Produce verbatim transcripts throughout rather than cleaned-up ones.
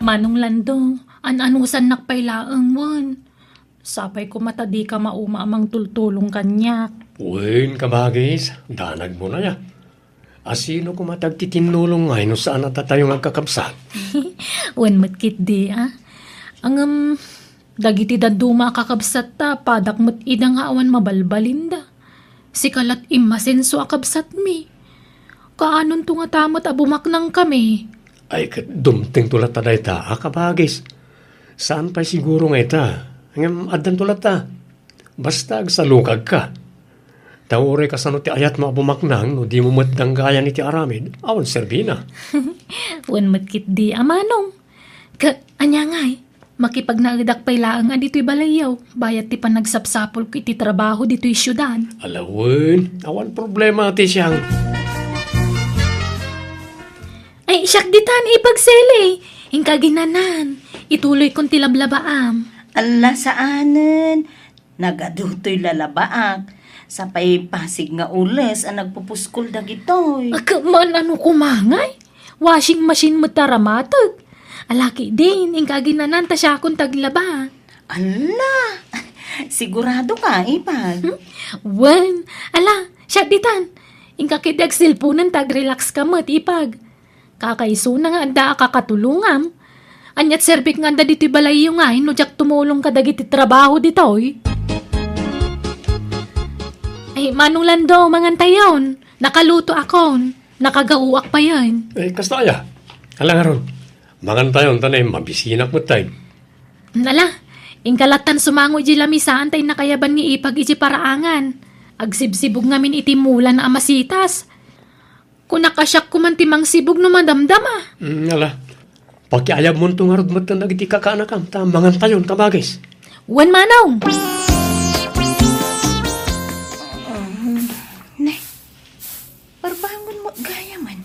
Manong Lando, an-anusannak pay laeng wen. Sapay koma ta dika mauma a mangtultulong kaniak. Wen, kabagis, danagmo na ya. Asino koma ti agtitinnulong ngay no saan a datayo nga agkakabsat? Wen met ketdi, a. Ngem, dagiti dadduma a kakabsatta, padak met ida nga awan mabalbalinda. Sika lat immasenso a kabsatmi. Kaanonto ngata met a bumaknangkami? Ay, ket dumtengto latta dayta a kabagis. Saan pay siguro nga ita, ngem addanto latta. Basta agsalukagka. Ta uray kasano ti ayatmo a bumaknang no dimo met danggayan iti aramid, awan serbina. Wen met ketdi a manong. Ket ania ngay, makipagnaedak pay laeng a ditoy balayyo, bayat ti panagsapsapulko iti trabaho ditoy siudad. Ala wen, awan problema ti siang. Ay, siak ditan, Ipag Sele. Inka aginanan. Ituloykon ti lablabaam. Alla, saanen. Nagadu toy lalabaak. Sapay pasig nga ules a nagpupuskol dagitoy. Ket man, ano koma ngay? Washing machine met ta ramateg. Ala ketdin, inka aginanan ta siakon ti aglaba. Alla! Sigurado ka, Ipag? Hmm? Wen, ala, siak ditan. Inka ketdi agselponen ta agrelax ka met, Ipag. Kakaisuna nga adda a kakatulongam. Aniat serbik nga adda ditoy balayyo ngay no diak tumulong kadagiti trabaho ditoy? Ay, Manong Lando, mangantayon. Nakalutoakon. Nakagaoak payen. Eh, kasta aya? Ala ngarud, mangantayon ta ne, mabisinak met tayo. Ala, inka lattan sumango idiay lamisaan ta innak ayaban ni Ipag idiay paraangan. Agsibsibog ngamin iti mulan a masitas. Kunak a siak koman ti mangsibog no madamdama. Mm, ala. Pakiayabmonto ngarud metten dagiti kakaanakam, ta mangantayon, kabagis. Wen, Manong! Ne, parbangon met gayamen.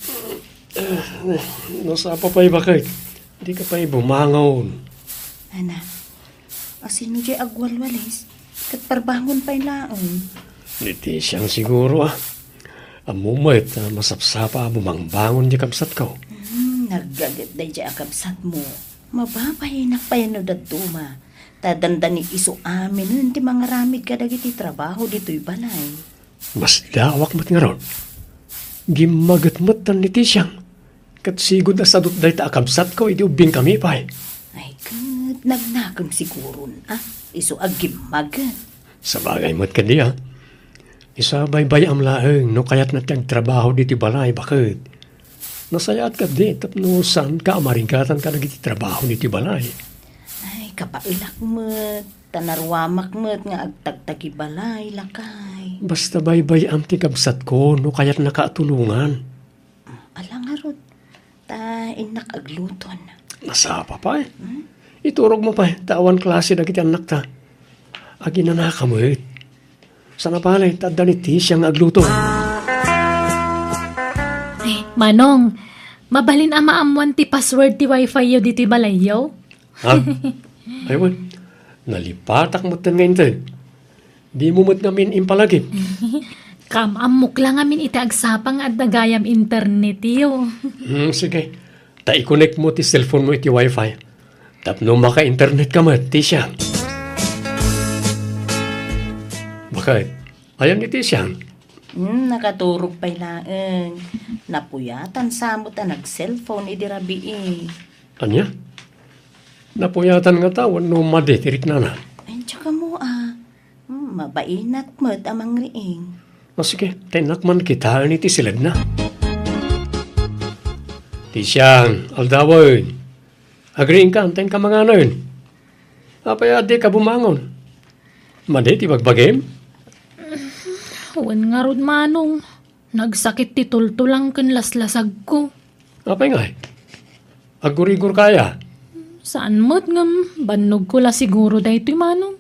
Eh, nasapa pay, baket. Dika pay bumangon. Ana, asino diay agwalwalis? Ket parbangon pay laeng. Ni Tisiang siguro, a. Ammo met a masapsapa a bumangbangon diay kabsatko. Hmm, naggaget daydiay a kabsatmo. Mababainnak pay no dadduma. Ta dandani isu aminen ti mangaramid kadagiti trabaho ditoy balay. Masdaawak met ngarud. Gimmaget metten ni Tisiang. Ket sigud a sadut dayta a kabsatko idi ubbingkami pay. Ay, ket nagnakem siguron, a, isu a gimmaget. Sabagay met ketdi, a. Isu a baybay-am laeng no kayatna ti agtrabaho ditoy balay, baket. Nasayaat ketdi tapno saanka a marigatan kadagiti trabaho ditoy balay. Ay, kapaelak met, ta naruamak met nga agtagtagibalay, lakay. Basta baybay-am ti kabsatko no kayatnaka a tulongan. Ala ngarud, ta innak agluton. Nasapa pay. Hmm? Iturogmo pay, ta awan klase dagiti annakta. Aginanaka met. Sana pay, ta adda ni Tisia nga agluto. Ay, Manong, mabalin a maammoan ti password ti wifi yo ditoy balayyo? Ha? Ay, wen. Nalipatak metten nga inted. Dimo met ngamin impalagip. Kaam-ammok la ngamin iti agsapa nga adda gayam internet yo. Hmm, sige. Ta i-connect mo ti cellphone mo iti wifi. Tapno maka-internet ka met, Tisia. Baket, ayan ni Tisia? Hmm, nakaturog pay laeng. Napuyatan sa met a nag-cellphone idi rabii. Ania? Napuyatan ngata wenno madi ti riknana? Ay, diak ammo, a. Hmm, mabainak met a mangriing. A, sige, ta innak man kitaen iti siledna. Tisia, aldawen. Agriingka, ta inka manganen. Apay a dika bumangon? Madi ti bagbagim? Wen ngarud, Manong. Nagsakit ti tultulang ken laslasagko. Apay ngay? Aggurigor kaya? Saan met ngem, bannogko la siguro daytoy, Manong.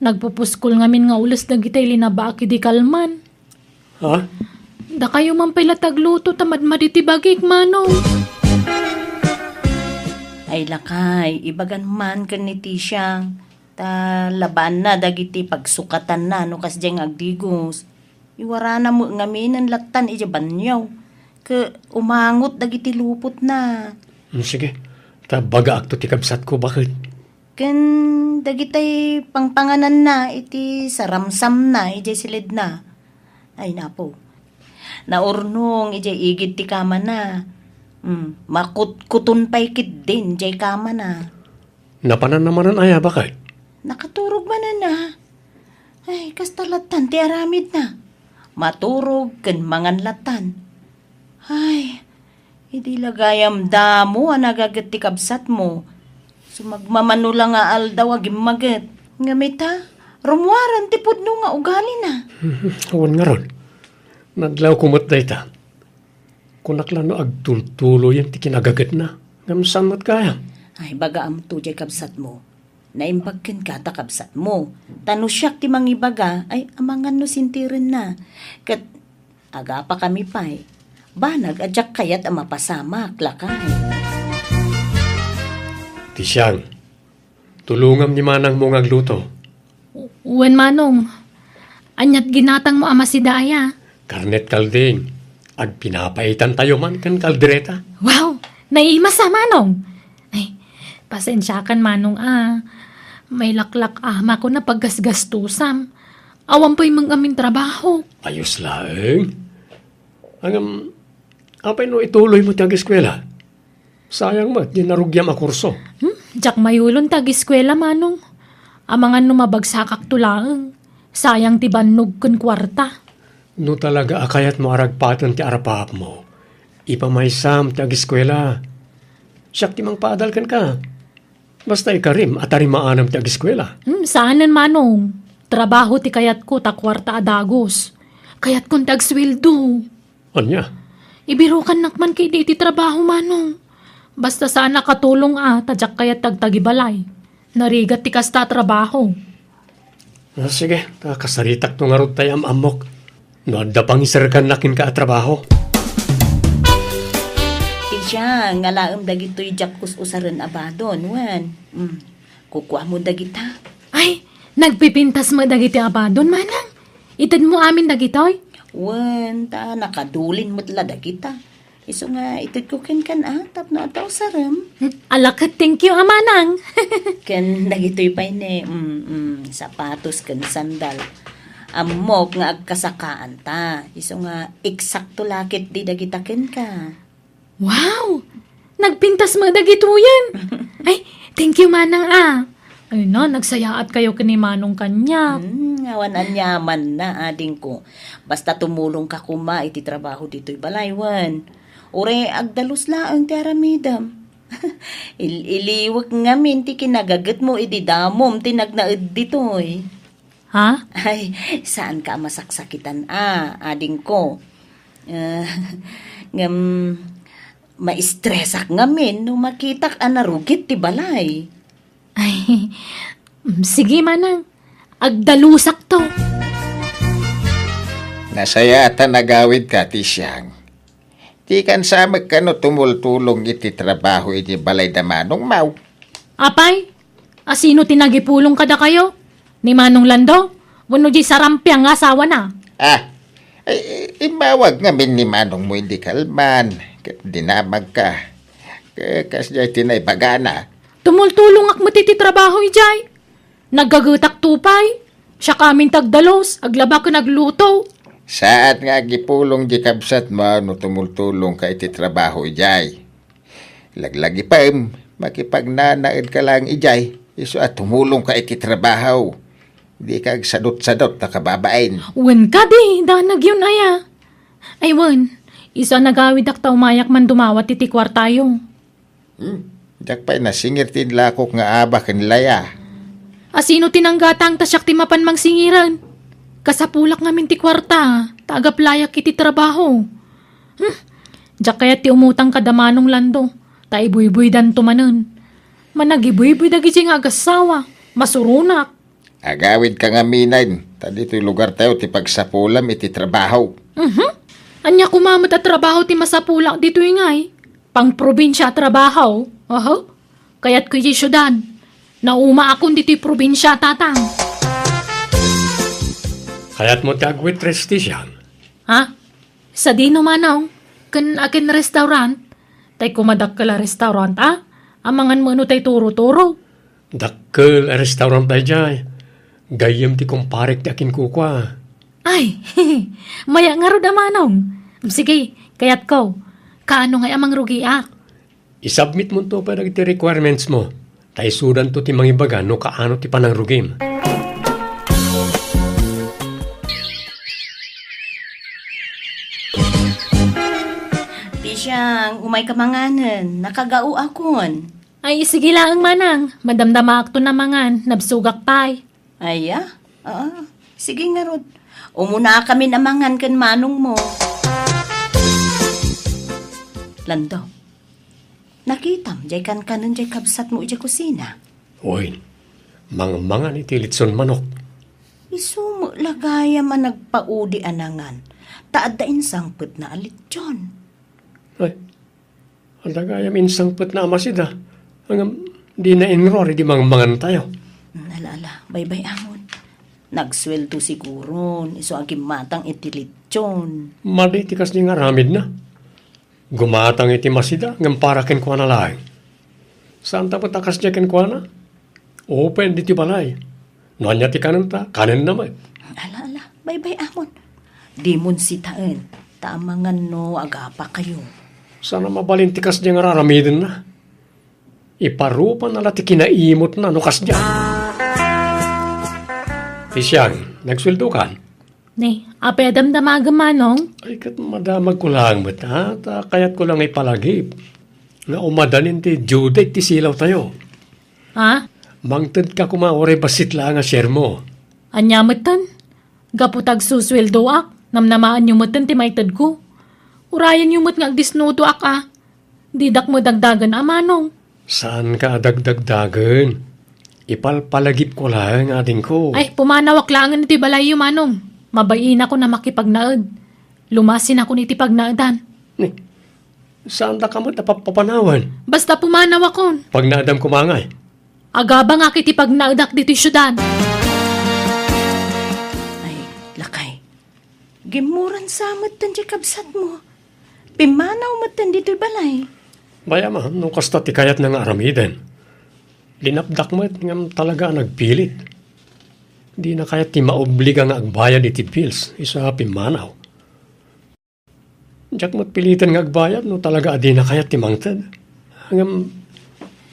Nagpupuskol ngamin nga ules dagitay linabaak idi kalman. Ha? Dakayo man pay la ti agluto ta madmadi ti bagik, Manong. Ay lakay, ibagan man ken ni Tisiang, ta labaanna dagiti pagsukatanna no kasdiay nga agdigos. Iwarana met ngaminen lattan idiay banio, ket umangot dagiti lupotna. Hmm, sige, Ta bagaakto ti kabsatko, baket. Ken dagitay pangpangananna iti saramsamna idiay siledna. Ay, napo. Naurnong idiay igid ti kamana. Hmm, makutkuton pay ketdin diay kamana. Napananna manen aya, baket? Nakaturog manen a. Ay, kasta lattan ti aramidna. Maturog ken mangan lattan. Ay, idi la gayam damo a nagaget ti kabsatmo. Sumagmamano la nga aldaw a gimmaget. Ngem ita, rummuaren ti pudno nga ugalina. Wen ngarud, nadlawko met dayta. Kunak la no agtultuloyen ti kinagagetna, ngem saan met gayam? Ay, bagaamto diay kabsatmo. Naimbag kenka ta kabsatmo. Ta no siak ti mangibaga, ay, amangan no sentirenna. Ket agapakami pay. Banag a diak kayat a mapasamak, lakay. Ti siang, tulongam ni manangmo nga agluto. Wen, manong. Aniat ginatangmo a masida aya? Karnet kalding. Agpinapaitantayo man ken kaldereta. Wow! Naimas a, manong! Ay, pasensiakan, manong a. Mailaklak-amakon a paggasgastusam. Awan pay meng amin trabaho. Ayos laeng. Ngem, apay no ituloymo ti ageskuela? Sayang met ti narugiam a kurso. Hmm? Diak mayulon ti ageskuela, manong. Amangan no mabagsakakto laeng. Sayang ti bannog ken kuarta. No talaga a kayatmo a ragpaten ti arap-apmo, ipamaysam ti ageskuela. Siak ti mangpaadal kenka. Basta ikarim a tarimaanam ti ageskuela. Hmm, saanen, manong. Trabaho ti kayatko ta kuarta a dagus. Kayatkon ti agsueldo. Ania? Ibirukannak man ketdi iti trabaho, manong. Basta saan a katulong a, ta diak kayat ti agtagibalay. Narigat ti kasta a trabaho. Ah, sige, ta kasaritakto ngarud tay am-ammok. No adda pangiserkannak kenka a trabaho. Ti siang, alaem dagitoy diak us-usaren a badon, wen. Mm. Kukuamo dagita. Ay, nagpipintas met dagiti a badon, manang? Itedmo amin dagitoy? Wen, ta nakadulin met la dagita. Isu nga itedko kenkan a, tapno adda usarem. Hmm, ala ket thank you a, manang. Ken dagitoy pay ne, mm, mm, sapatos ken sandal. Ammok nga agkasakaanta. Isu nga eksakto la ketdi dagita kenka. Wow! Nagpintas met dagitoyen. Ay, thank you, manang a. Ay na, nagsayaat kayo ken ni manong kaniak. Hmm, awan aniamanna, adingko. Basta tumulongka koma iti trabaho ditoy balay, wen. Uray agdalus laeng ti aramidem. Il-iliwek ngamin ti kinagagetmo idi damom ti nagnaed ditoy. Ha? Ay, saanka a masaksakitan a, adingko. Eh, ngem, maistresak ngamin no makitak a narugit ti balay. Ay, mm, sige, manang. Agdalusakto. Nasayaat a nagawidka ti siang. Dikan sa met kano tumultulong iti trabaho iti balay da manongmaw? Apay, asino ti nagipulong kadakayo? Ni Manong Lando? Wenno di sarampiang nga asawana? Ah, ay, immawag ngamin ni manongmo idi kalman, ket dinamagka. Ka-, kasdiay ti naibagana. Tumultulongak met iti trabaho idiay. Naggagetak tupay. Siak amin ti agdalus, aglaba ken agluto. Saat nga agipulong di kabsatmo no tumultulongka iti trabaho idiay. Laglagipem, makipagnanaedka laeng idiay, isu a tumulongka iti trabaho. Dika agsadutsadut a kababain. Wen kadi, danagyon aya. Ay wen, isu a nagawidak ta umayak man dumawat iti kuartayo. Hmm, diak pay nasingir ti inlakok nga aba ken laya. Asino ti nanggatang ta siak ti mapan mangsingiran? Kasapulak ngamin ti kuarta, ta agaplayak iti trabaho. Hmm, diak kayat ti umutang kada Manong Lando, ta ibuyboydanto manen. Managibuyboy dagiti nga agassawa, masuronak. Agawidka ngaminen, ta ditoy lugartayo ti pagsapulam iti trabaho. Mhm. Ania koma met a trabaho ti masapulak ditoy ngay? Pangprobinsia a trabaho? Aha. Kayatko iti siudad. Naumaakon ditoy probinsia, tatang. Kayatmo ti agwaitress ti siang? Ha? Sadino, manong? Ken akin restaurant? Tay kumadakkel a restaurant, a? Amangan met no tay turo-turo. Dakkel a restaurant daydiay. Gayyem ti kumparek ti akinkukua. Ay, maya ngarud a manong. Sige, kayatko. Kaano ngay a mangrugiak? Isubmit monto pay dagiti requirements mo. Ta isudanto ti mangibaga no kaano ti panangrugim. Ti siang, umay ka manganen. Nakagaoakon. Ay, sige laeng, manang. Madamdamaakto namangan. Nabsogak pay. Aya? Ah, sige ngarud. Umunakamin a mangan ken manongmo. Lando, nakitam jay kankanen jay kabsatmo idiay kusina? Wen, mangmangan iti litson manok. Isu met la gayam a nagpaudi a nangan, ta adda insangpetna a litson. Ay, adda gayam insangpetna a masida. Ngem dina inruar idi mangmangantayo. Ala, ala, baybay-amon. Nagsueldo siguron, isu a gimmatang iti litson. Madi ti kasdi nga aramidna. Gumatang iti masida, ngem para kenkuana laeng. Saanta met a kasdiay kenkuana? Open ditoy balay. No ania ti kanenta, kanenna met. Ala, ala, baybay-amon. Dimon sitaen, ta amangan no agapakayo. Saan a mabalin ti kasdiay nga araramidenna. Iparupaanna la ti kinaimutna no kasdiay. Ti siang, nagsueldokan? Ne, apay a damdamagem, manong? Ay, ket madamagko laeng met, ha? Ta kayatko la nga ipalagip nga umadanin ti due date ti silawtayo. Ha? Mangtedka koma uray bassit laeng a siermo. Ania metten? Gapu ta agsusueldoak, namnamaenyo metten ti maitedko. Urayenyo met nga agdisnudoak, a. Didak met dagdagen a manong. Saanka a dagdagdagen. Ipalpalagipko laeng, adingko. Ay, pumanawak laengen iti balayyo, manong. Mabainakon a makipagnaed. Lumasinakon iti pagnaedan. Ni, saandaka met a papapanawen? Basta pumanawakon. Pagnaedam koma ngay. Agabangak iti pagnaedak ditoy siudad. Ay, lakay. Gimmuran sa metten ti kabsatmo. Pimmanaw metten ditoy balay. Bay-am a, no kasta ti kayatna nga aramiden. Linapdak met ngem talaga a nagpilit. Dina kayat ti maobliga nga agbayad iti bills, isu a pimmanaw. Diak met piliten nga agbayad no talaga a dina kayat ti mangted. Ngem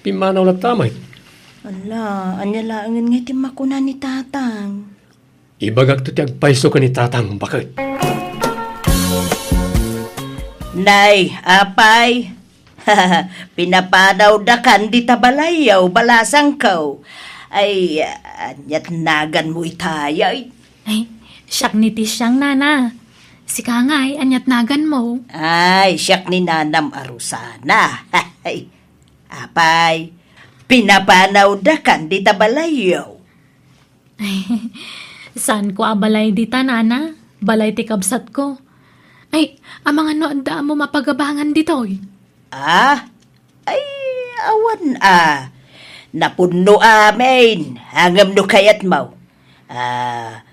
pimmanaw latta met. Ala, ania laengen nga iti makuna ni Tatang? Ibagakto ti agpayso ken ni Tatang baket. Nay, apay, pinapanawdakan dita balayyo, balasangko. Ay, aniat naganmo itay? Ay, siak ni ti siang, nana. Sika ngay, aniat naganmo? Ay, siak ni nanam a Rosana. Apay, pinapanawdakan dita balayyo. Ay, saanko a balay dita, nana. Balay ti kabsatko. Ay, amangan no adda ammo mapagabangan ditoy? Ah? Ay, awan a. Napunno amin. Ngem no kayatmo, ah,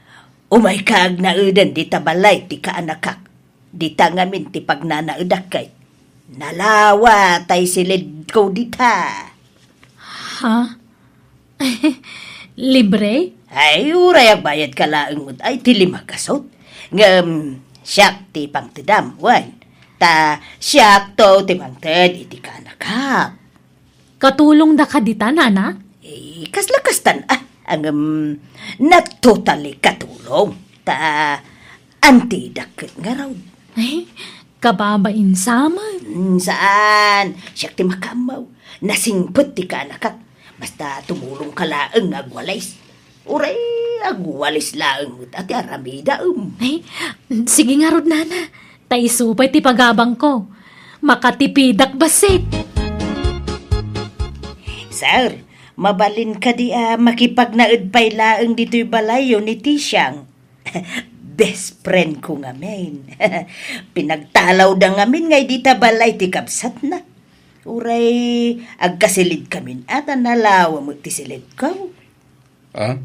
umayka agnaeden dita balay ti kaanakak. Dita ngamin ti pagnanaedak ket nalawa tay silidko dita. Ha? Libre? Ay, uray agbayadka laeng met ay ti lima gasut. Ngem siak ti pangtedam, wen. Ta siakto ti mangted iti kaanakak. Katulongdaka dita, nana? Eh, kasla kastan, ah, ngem, not totally katulong. Ta, antidak ket ngarud. Ay, kababain sa met. Hmm, saan? Siak ti makaammo. Nasingpet ti kaanakak. Basta tumulongka laeng nga agwalis. Uray agwalis laeng met a ti aramidaem. Ay, sige ngarud, nana. Ta isu pay ti pagabangko. Makatipidak bassit. Sir, mabalin kadi a makipagnaed pay laeng ditoy balayyo ni Tisiang? Best friend ko ngamin. Pinagtalawda ngamin nga idi ta balay ti kabsatna. Uray agkasilidkamin a ta nalawa met ti silidko. Ah?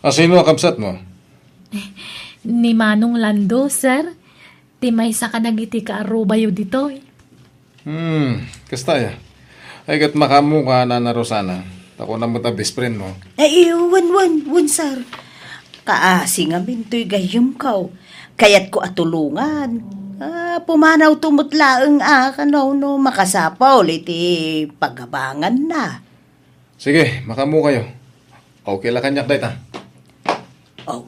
Asino a kabsatmo? Ni Manong Lando, sir. Ti maysa kadagiti kaarubayo ditoy. Hmm, kasta aya. Ay, ket makaammoka, Nana Rosana. Ta kunam met a best friend mo. Ay, wen, wen, wen, sir. Kaasi ngamin toy gayyemko. Kayatko a tulongan. Ah, pumanawto met laeng a, kano no makasapul iti pagabanganna. Sige, makaammokayo. Okay la kaniak dayta. Oh.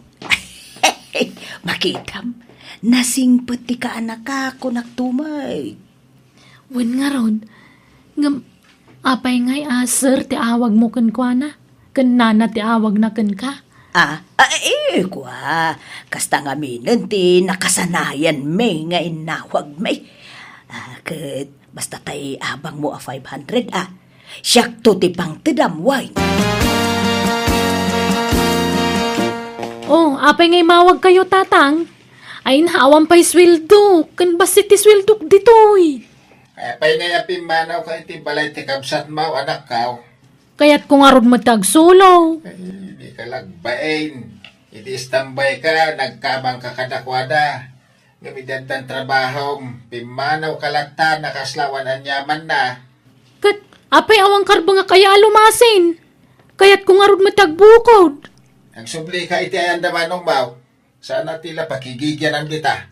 Makitam, nasingpet ti kaanakak, kunak tumay. Wen ngarud, ngem apay ngay a sir ti awagmo kenkuana? Ken nana ti awagna kenka? Ah, ah, eh, kua, kasta ngaminen ti nakasanayanmi nga innawagmi. Ah, ket basta tay abangmo a five hundred, ah. Siakto ti pangtedam, wen. Oh, apay nga imawagkayo, Tatang? Ay, awan pay sueldo. Ken bassit ti sueldok ditoy. Apay nga pimmanaw ka iti balay ti kabsatmo, anakko? Kayatko ngarud met ti agsulo. Ay, di ka lagbain. Iti istambay ka, nagkabang ka kadakuada. Ngem idi addan trabahom, pimmanaw ka latta, nakasla awan aniamanna. Ket apay awan karbengak aya a lumasin? Kayatko ngarud met ti agbukod. Agsubli ka iti ayan da manong maw. Saan a ti la pakigigianam dita.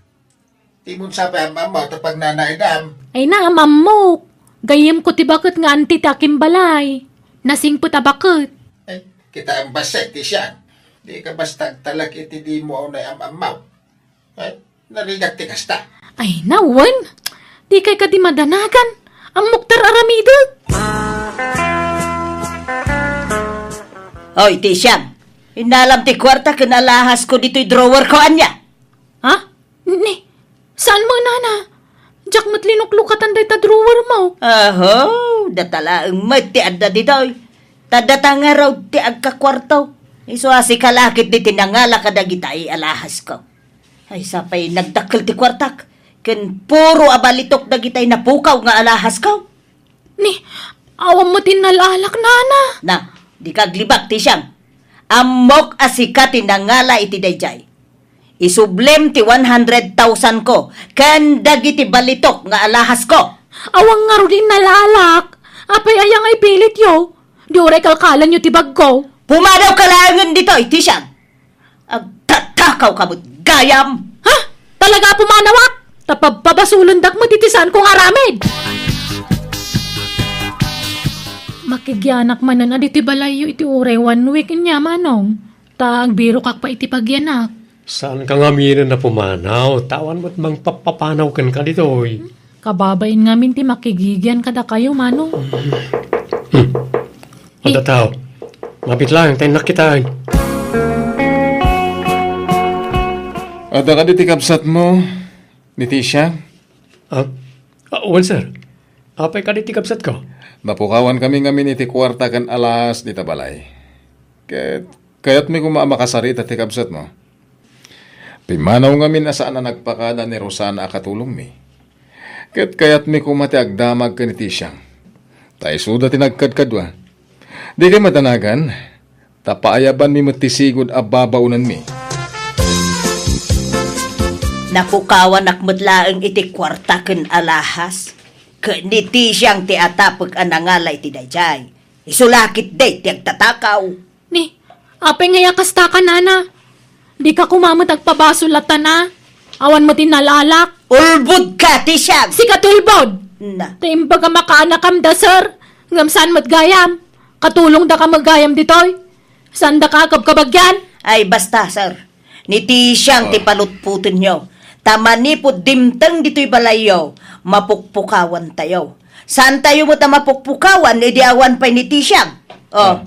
Timon sa pay am-ammaw ta pagnanaedam. Ay na, am-ammok. Gayyemko ti baket nga anti ti akimbalay. Nasingpet a baket. Ay, kita ang basek ti siyan. Di ka basta agtalek iti di mo unay am-ammaw. Ay, narigat ti kasta. Ay, nawen. Di kay kadi madanagan. Ammok ti ar-aramidek. Hoy, Tisiang. Innalam ti kuarta ken alahas ko ditoy drawer ko, ania? Ha? Ni, saan mo, nana? Diak met linuklukatan dayta drawer mo. Aho, data laeng met ti adda ditoy. Ta data ngarud ti agkakuarto. Isu a sika la ketdi ti nangala kadagiti alahas ko. Ay, sapay nagdakkel ti kuartak, ken puro a balitok dagiti napukaw nga alahasko. Ni, awan met innal-alak, nana. Na, di ka aglibak, Tisiang. Ammok a sika ti nangala iti daydiay. Isublem ti one hundred thousand ko ken dagiti balitok nga alahasko. Awan ngarud innal-alak. Apay aya nga ipilityo? Di uray kalkalanyo ti bagko. Pumadaw ka laengen ditoy, Tisiang. Agtatakaw ka met gayam! Ha? Talaga a pumanawak? Ta pabpabasulendak met iti saanko nga aramid! Makigianak manen a ditoy balayyo iti uray one week ania, manong. Ta agbirokak pay iti pagianak. Saanka ngaminen a pumanaw, ta awan met mangpappapanaw kenka ditoy. Kababain ngamin ti makigigian kadakayo, manong. Hmm. Adda tao. Mabit laeng ta innak kitaen. Adda kadi ti kabsatmo, ni Tisha? Ah? Ah, wen, sir. Apay kadi ti kabsatko? Napukawan kami ngamin iti kuarta ken alas dita balay. Ket kayatmi koma a makasarita ti kabsatmo. Pimmanaw ngamin a saan a nagpakada ni Rosana a katulongmi. Ket kayatmi koma ti agdamag ken ni Tisiang. Ta isuda ti nagkadkadua. Dikay madanagan, ta paayabanmi met ti sigud a babaonanmi. Napukawanak met laeng iti kuarta ken alahas. Ket ni Tisiang ti atapek a nangala iti daydiay. Isu la ketdi ti agtatakaw. Ni, apay ngay a kasta ka, nana? Dika koma met agpabasol latta, a? Awan met innal-alak. Ulbod ka, Tisiang! Sika ti ulbod! Na. Ta imbag a makaanakam da, sir. Ngem saan met gayam. Katulongdaka met gayam ditoy. Saandaka a kabkabagian? Ay, basta, sir. Ni Tisiang ti palutpotenyo. Ta manipud dimteng ditoy balayyo, mapukpukawantayo. Saantayo met a mapukpukawan idi awan pay ni Tisiang. Oh. Ah.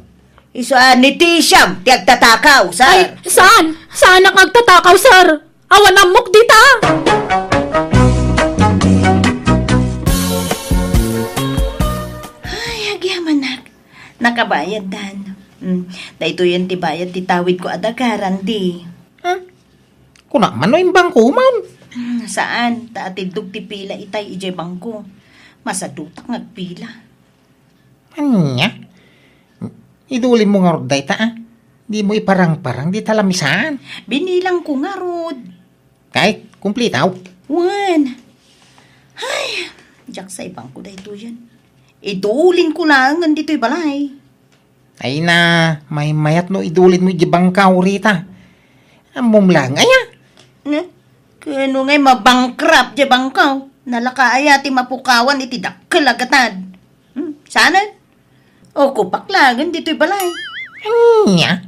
Isu a ni Tisiang ti agtatakaw, sir. Ay, saan? Saanak nga agtatakaw, sir? Awan ammok dita. Ay, agyamanak. Nakabayaddan. Mm, daytoyen ti bayad ti tawidko a daga, Randy. Hmm? Kuna man no imbangko man? Hmm, saan, ta atiddog ti pila itay idiay bangko. Masadutak nga agpila. Ania? Idulimmo ngarud dayta, a? Dimo iparangparang dita lamisaan? Binilangko ngarud. Kay, kumplitaw? Wen. Ay, diak sa ibangko daytoyen. Idulinko laengen ditoy balay. Ay na, maymayat no idulinmo iti bangkaw, Rita. Ammom laeng aya? Ne? Kano ngay mabankrupt diay bangkaw? Nalaka aya ti mapukawan iti dakkel a gatad? Hmm, saanen? Ukupak laengen ditoy balay. Ania?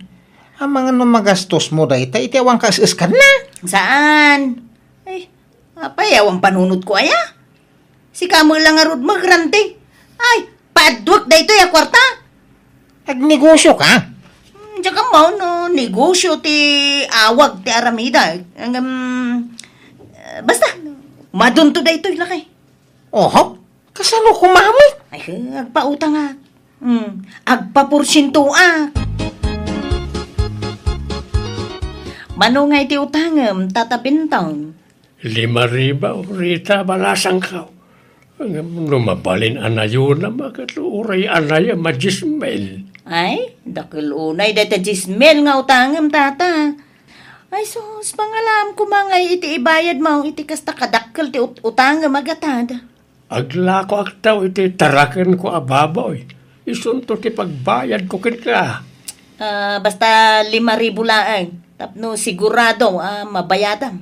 Amangan no magastosmo dayta iti awan kaes-eskanna? Saan? Ay, apay, awan panunotko aya? Sika met la ngarud, Randy. Ay, paadduek daytoy a kuarta. Agnegosioka? Hmm, diak ammo no negosio ti awag ti aramidek. Ngem, eh, basta, madunto daytoy, lakay. Oho, kasano koma met? Ay, agpautangak. Hmm, agpaporsientoak. Mano ngay ti utangem, Tata Benton? Lima ribu, Rita, balasangko. Ngem no mabalin a nayonam, ket uray a nayam a diez mil. Ay, dakkel unay dayta diez mil nga utangem, Tata. Ay sus, pangalaam koma ngay iti ibayadmo iti kasta kadakkel ti ut-, utangem a gatad. Aglakoak taw iti tarakenko a baboy. Isunto ti pagbayadko kenka. Ah, basta lima ribu laeng, tapno sigurado a mabayadam.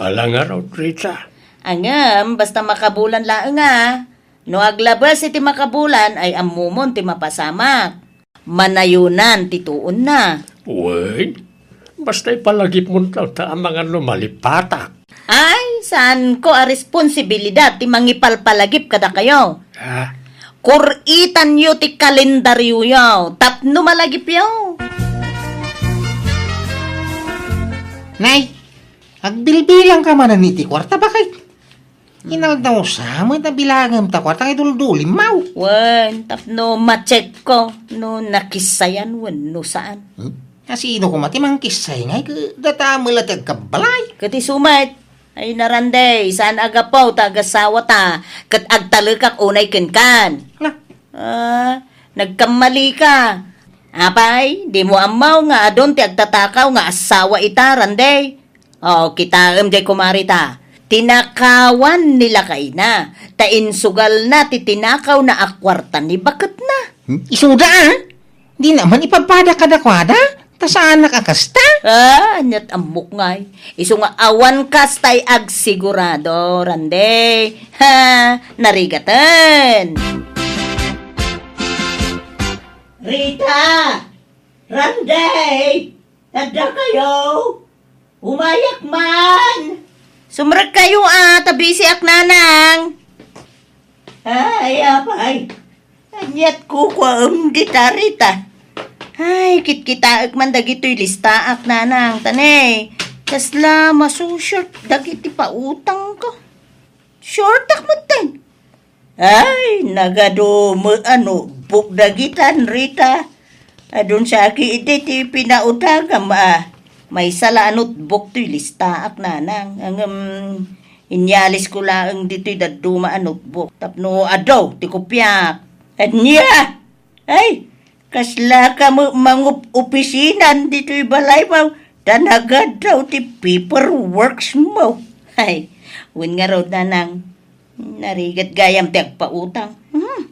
Ala ngarud, Rita. Ngem, basta makabulan laeng a. No aglabes iti makabulan, ay ammomon ti mapasamak. Manayonan ti tuonna. Wen, basta ipalagipmon ta, ta amangan no malipatak. Ay, saanko a responsibilidad ti mangipalpalagip kadakayo. Ah. Kur-itanyo ti kalendarioyo tapno malagipyo. Nay, agbilbilangka manen iti kuarta, bakay? Inaldaw sa met a bilangem ta kuarta nga iduldulimmaw. Wen, tapno ma-check ko no nakissayan wenno saan. Hmm? Asino koma ti mangkissay ngay ket data met la ti agkabbalay? Ket isu met, ay na Randy, saan a gapu ta agasawata ket agtalekak unay kenkan. Na? Ah, nagkammalika. Apay, dimo ammo nga adun ti agtatakaw nga asawa ita, Randy? O, kitaem jay, kumare ta. Tinakawan ni lakayna, ta insugalna ti tinakawna a kuarta ni baketna. Hmm? Isuda, a? Dina man ipapada kadakuada, ta saanak a kasta? Ah, aniat ammok ngay. Isu nga awan kastay agsigurado, Randy. Ha, narigaten. Rita! Randy! Adda kayo? Umayak man! Sumrekkayo a, ta bisiak, nanang. Ay, apay. Aniat kukuaem dita, Rita? Ay, kitkitaek man dagitoy listaak, nanang. Ta ne, kasla maso-short dagiti pautangko. Shortak metten. Ay, nagadu met a notebook dagitan, Rita. Adun sa ketdi ti pinautangam a. Maysa la a notebook toy listaak, nanang. Ngem, inyalisko laeng ditoy dadduma a notebook. Tapno adu ti kopiak. Ania? Ay, kasla ka met mangup-, opisinan ditoy balaymo, ta nagaddaw ti paperworksmo. Ay, wen ngarud, nanang, narigat gayam ti agpautang. Hmm.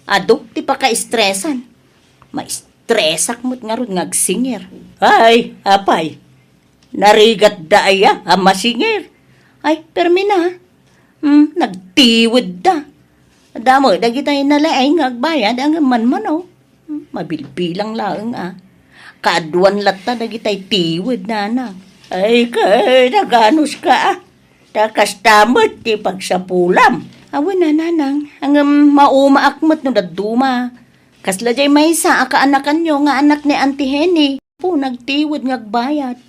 Adu ti pakaestresan. Maestresak met ngarud nga agsingir. Ay, apay, narigatda aya a masingir? Ay, permi na. Hmm, nagtiwedda. Damo dagitay nalaing nga agbayad, ngem manmano. Hmm, mabilbilang laeng a. Kaaduan latta dagitay tiwed, nanang. Ay, kay, naganuska a. Ta kasta met ti pagsapulam. Awan a, nanang. Ngem maumaak met no dadduma. Kasla jay maysa a kaanakanyo nga anak ni Auntie Henny. Apo, nagtiwed nga agbayad.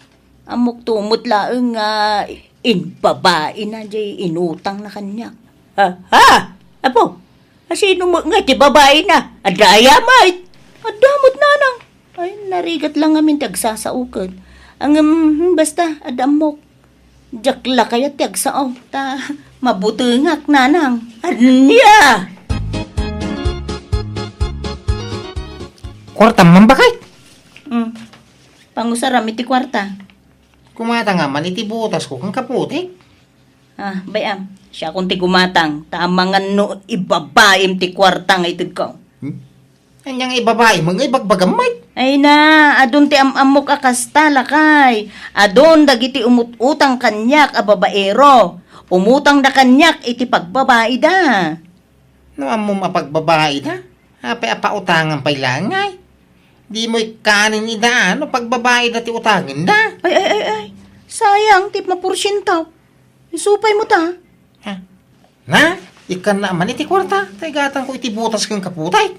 Ammok to met laeng nga imbabaina jay inutangna kaniak. Ha? Ha? Apo, asino met nga ti babaina? Adda aya met? Adda met, nanang. Ay, narigat la ngamin ti agsasao ket. Ngem, hmm, basta, adda ammok. Diak la kayat ti agsao, ta mabutengak, nanang. Ania? Kuartam man, bakay? Hmm. Pangusaram iti kuarta. Kumatangam man iti buotasko ken kaputik. Ah, bay-am, siakon ti gumatang, ta amangan no ibabaim ti kuarta nga itedko. Hmm? Ania nga ibabaim nga ibagbagam met? Ay na, adun ti am-ammok a kasta, lakay. Adun dagiti umut-utang kaniak a babaero. Umutangda kaniak iti pagbabaida. No ammom a pagbabaida, apay a pautangan pay laeng ngay? Dimo ikkanen ida, no pagbabaida ti utangenda? Ay, ay, ay, ay. Sayang ti maporsiento. Isu pay met ta. Ha? Na, ikkannak man iti kuarta, ta igatangko iti butas ken kaputek.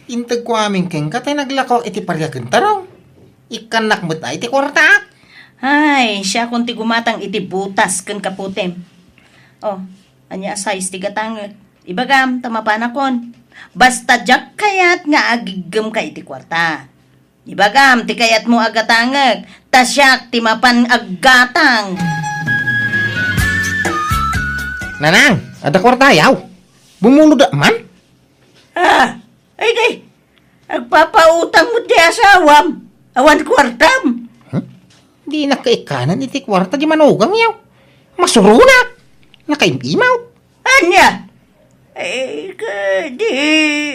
Integko amin kenka, ta naglako iti pariak ken tarong. Ikkannak met iti kuartaak. Ay, siakon ti gumatang iti butas ken kaputem. Oh, ania a size ti gatangek? Ibagam, ta mapanakon. Basta diak kayat nga agiggem ka iti kuarta. Ibagam ti kayatmo a gatangek, ta siak ti mapan aggatang. Nanang, adda kuartayaw? Bumulodak man? Ah, ay di, agpapautang met ti asawam, awan kuartam. Hmm? Dinak ikkanen iti kuarta ti manugangyaw. Masuronak. Nakaim-imaw. Ania? Eh, ka, di,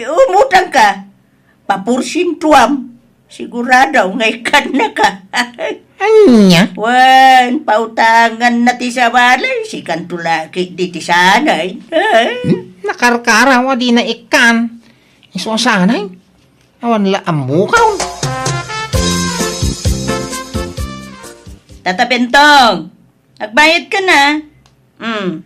umutang ka. Paporsientuam. Sigurado nga ikkanna ka. Ania? Wen, pautangan na ti sabali, sikanto la ketdi ti sanay. Hmm? Nakarkaraw a dina ikkan. Isu a sanay. Awan la ammokaw. Tata Bentong, agbayad ka na. Hmm.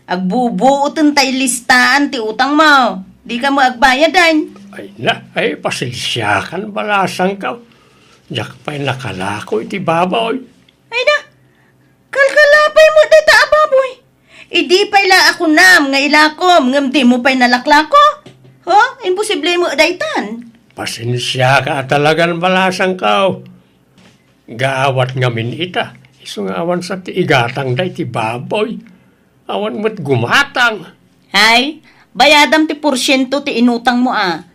Agbubuoten tay listaan ti utangmo. Di ka mo agbayad, ay. Ay na, ay, pasensiakan, balasangkaw. Diak pay nakalako iti baboy. Ay na, kalkalapay mo dayta a baboy. Idi pay la a kunam nga ilakom, ngem di mo pay nalaklako. Ho? Imposible mo daytan. Pasensiaka a talagan, balasangkaw. Gaawat ngamin ita, isu nga awan sa ti igatangda iti baboy. Awan met gumatang. Ay, bayadam ti porsiento ti inutangmo a.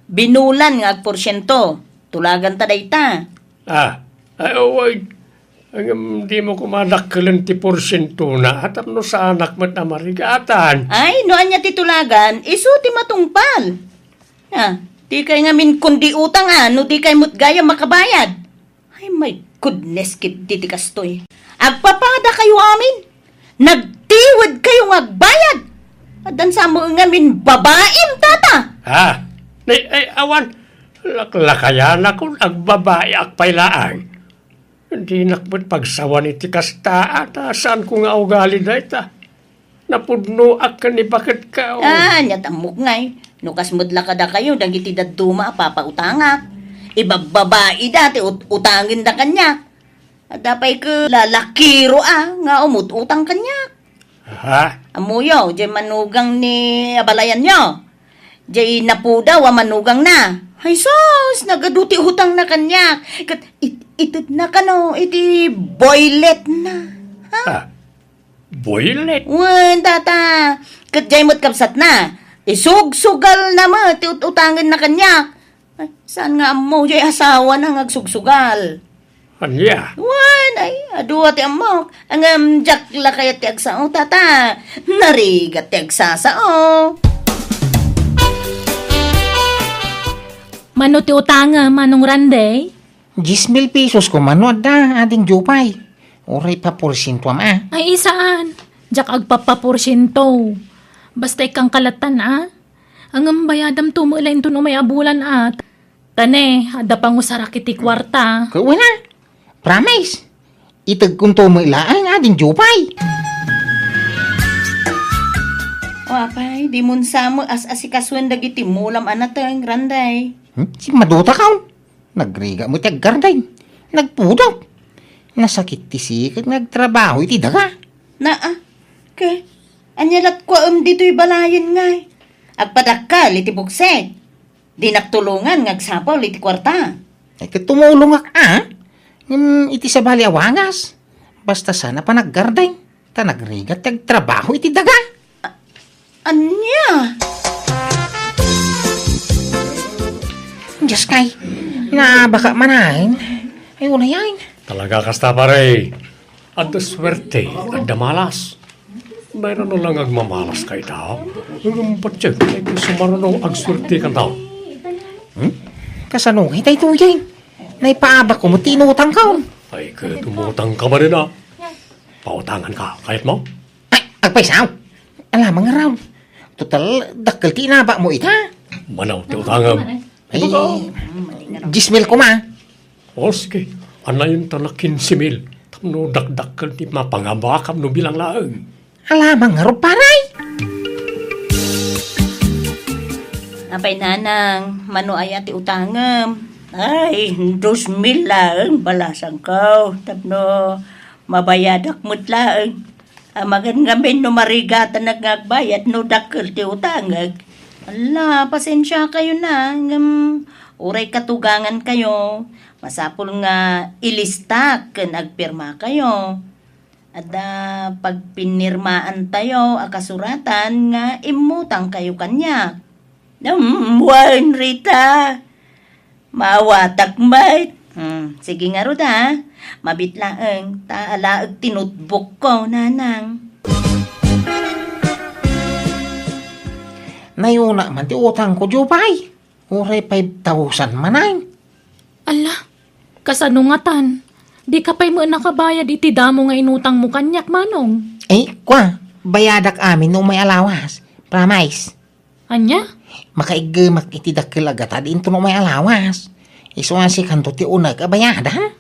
Binulan nga agporsiento. Tulaganta dayta. Ah, ay, uy. Ngem di mo koma dakkelen ti porsientona, a tapno saanak met a marigatan. Ay, no ania ti tulagan, isu ti matungpal. Ah, di kay ngamin kundi utang a, no di kay met gayam makabayad. Ay, my goodness, ket diti kastoy. Agpapada kayo amin. Nagtiwed kayo nga agbayad. Addan sa mo ngamin babaim, tata. Ha? Ay, ay, awan. Laklakayanakon, agbabayak pay laeng. Dinak met pagsawan iti kasta, ta saanko nga ugali dayta. Napudnoak ken ni baket ka, oh. Ah, ania ti ammok ngay. No kas met la kadakayo dagiti dadduma a papautangak. Ibabbabaida ti ut-, utangenda kaniak. Adda pay ket lalakiro a nga umut-utang kaniak. Ha? Ammoyo, diay manugang ni abalayanyo. Diay napudaw a manugangna. Ay sus, nagadu ti utangna kaniak. Ket it-, itedna kano iti boyletna. Ha? Ah, boylet? Wen, tata. Ket diay met kabsatna. Isugsugalna met ti ut-, utangenna kaniak. Ay, saan nga ammo, diay asawana nga agsugsugal. Ania? Wen, ay, adu a ti ammok. Ngem diak la kayat ti agsao, tata. Narigat ti agsasao. Mano ti utangem, Manong Randy? Dies mil pesos koma no adda, Ading Jupay. Uray paporsientuam a. Ay, saan. Diak agpapaporsiento. Basta ikkan kalatan a. Ngem bayadam to met laeng ton umay a bulan a. Ta ne, adda pangusarak iti kuarta. Ket wen a. Promise. Itedkon to met laeng, Ading Jupay. O apay, di mo sa mo as-asikasuen dagiti mulam a nateng, Randy. Hmm? Simmaduta ka, oh. Nagrigat met ti aggarden. Nagpudot. Nasakit ti siket nga agtrabaho iti daga. Naa, ke, ania lat kuaem ditoy balayen ngay? Agpadakkel iti buksek. Dinak tulongan nga agsapul iti kuarta. Ay, ket tumulongak a. Ngem iti sabali a wagas. Basta saan a panaggarden. Ta nagrigat ti agtrabaho iti daga. Ania? Dios kay, naabaka manen. Ay, unayan. Talaga kasta, pare. Adda suerte, adda malas. Mayra no lang agmamalas ka ita. Ngem patien, ay, sumarano agsuertekan ta. Hmm? Kasano ngay daytoyen? Naipaabak ko met ti inutangko. Ay, ket umutang ka manen a. Pautangan ka, kayat mo? Ay, agpaysaw. Alamang ngarud. Total, dakkel ti inabak mo ita. Mano ti utangem? Ay, dies mil koma. O, sige. Anayon ta na kinse mil. Tapno dakdakkel ti mapangabakam no bilang laeng. Alamang ngarud, pare. Apay, nanang, mano aya ti utangem? Ay, dos mil laeng balasangko. Tapno mabayadak met laeng. Amangan ngamin no marigatanak nga agbayad no dakkel ti utangek. Ala, pasensiakayo na, ngem uray katugangankayo, masapul nga ilistak ken agpirmakayo. Adda pagpinirmaantayo a kasuratan nga immutangkayo kaniak. Hmm, wen, Rita. Maawatak met. Hmm, sige ngarud, a. Mabiit laeng, ta alaek ti notebook ko, nanang. Nayuna man ti utangko, Jupay. Uray five thousand manen. Ala, kasano ngatan? Dika pay met nakabayad iti damo nga inutangmo kaniak, manong? Eh, kua, bayadak amin no umay a lawas. Promise. Ania? Makaiggemak iti dakkel a gatad inton umay a lawas. Isu a sikanto ti uneg a bayadan.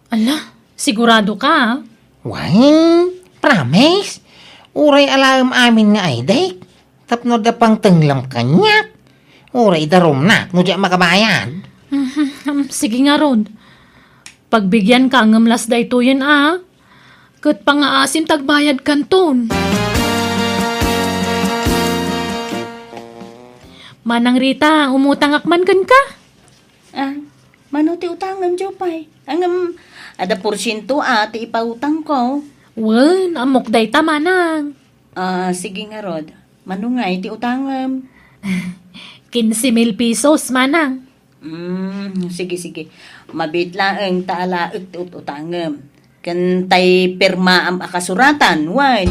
Ala, sigurado ka, a? Wen, promise. Uray alaem amin nga aydek. Tapno adda pangtenglam kaniak. Uray idarumnak no diak makabayad. Mhm, sige ngarud. Pagbigyan ka ngem las daytoyen a. Ket pangaasim ta agbayad kanton. Manang Rita, umutangak man kenka. Ah, mano ti utangem, Jupay? Ngem, adda porsiento a ti ipautangko. Wen, ammok dayta, manang. Ah, sige ngarud. Mano ngay ti utangem? Kinse mil pesos, manang. Mm, sige, sige. Mabiit laeng ta alaek ti ut-utangem. Ken tay pirmaam a kasuratan, wen.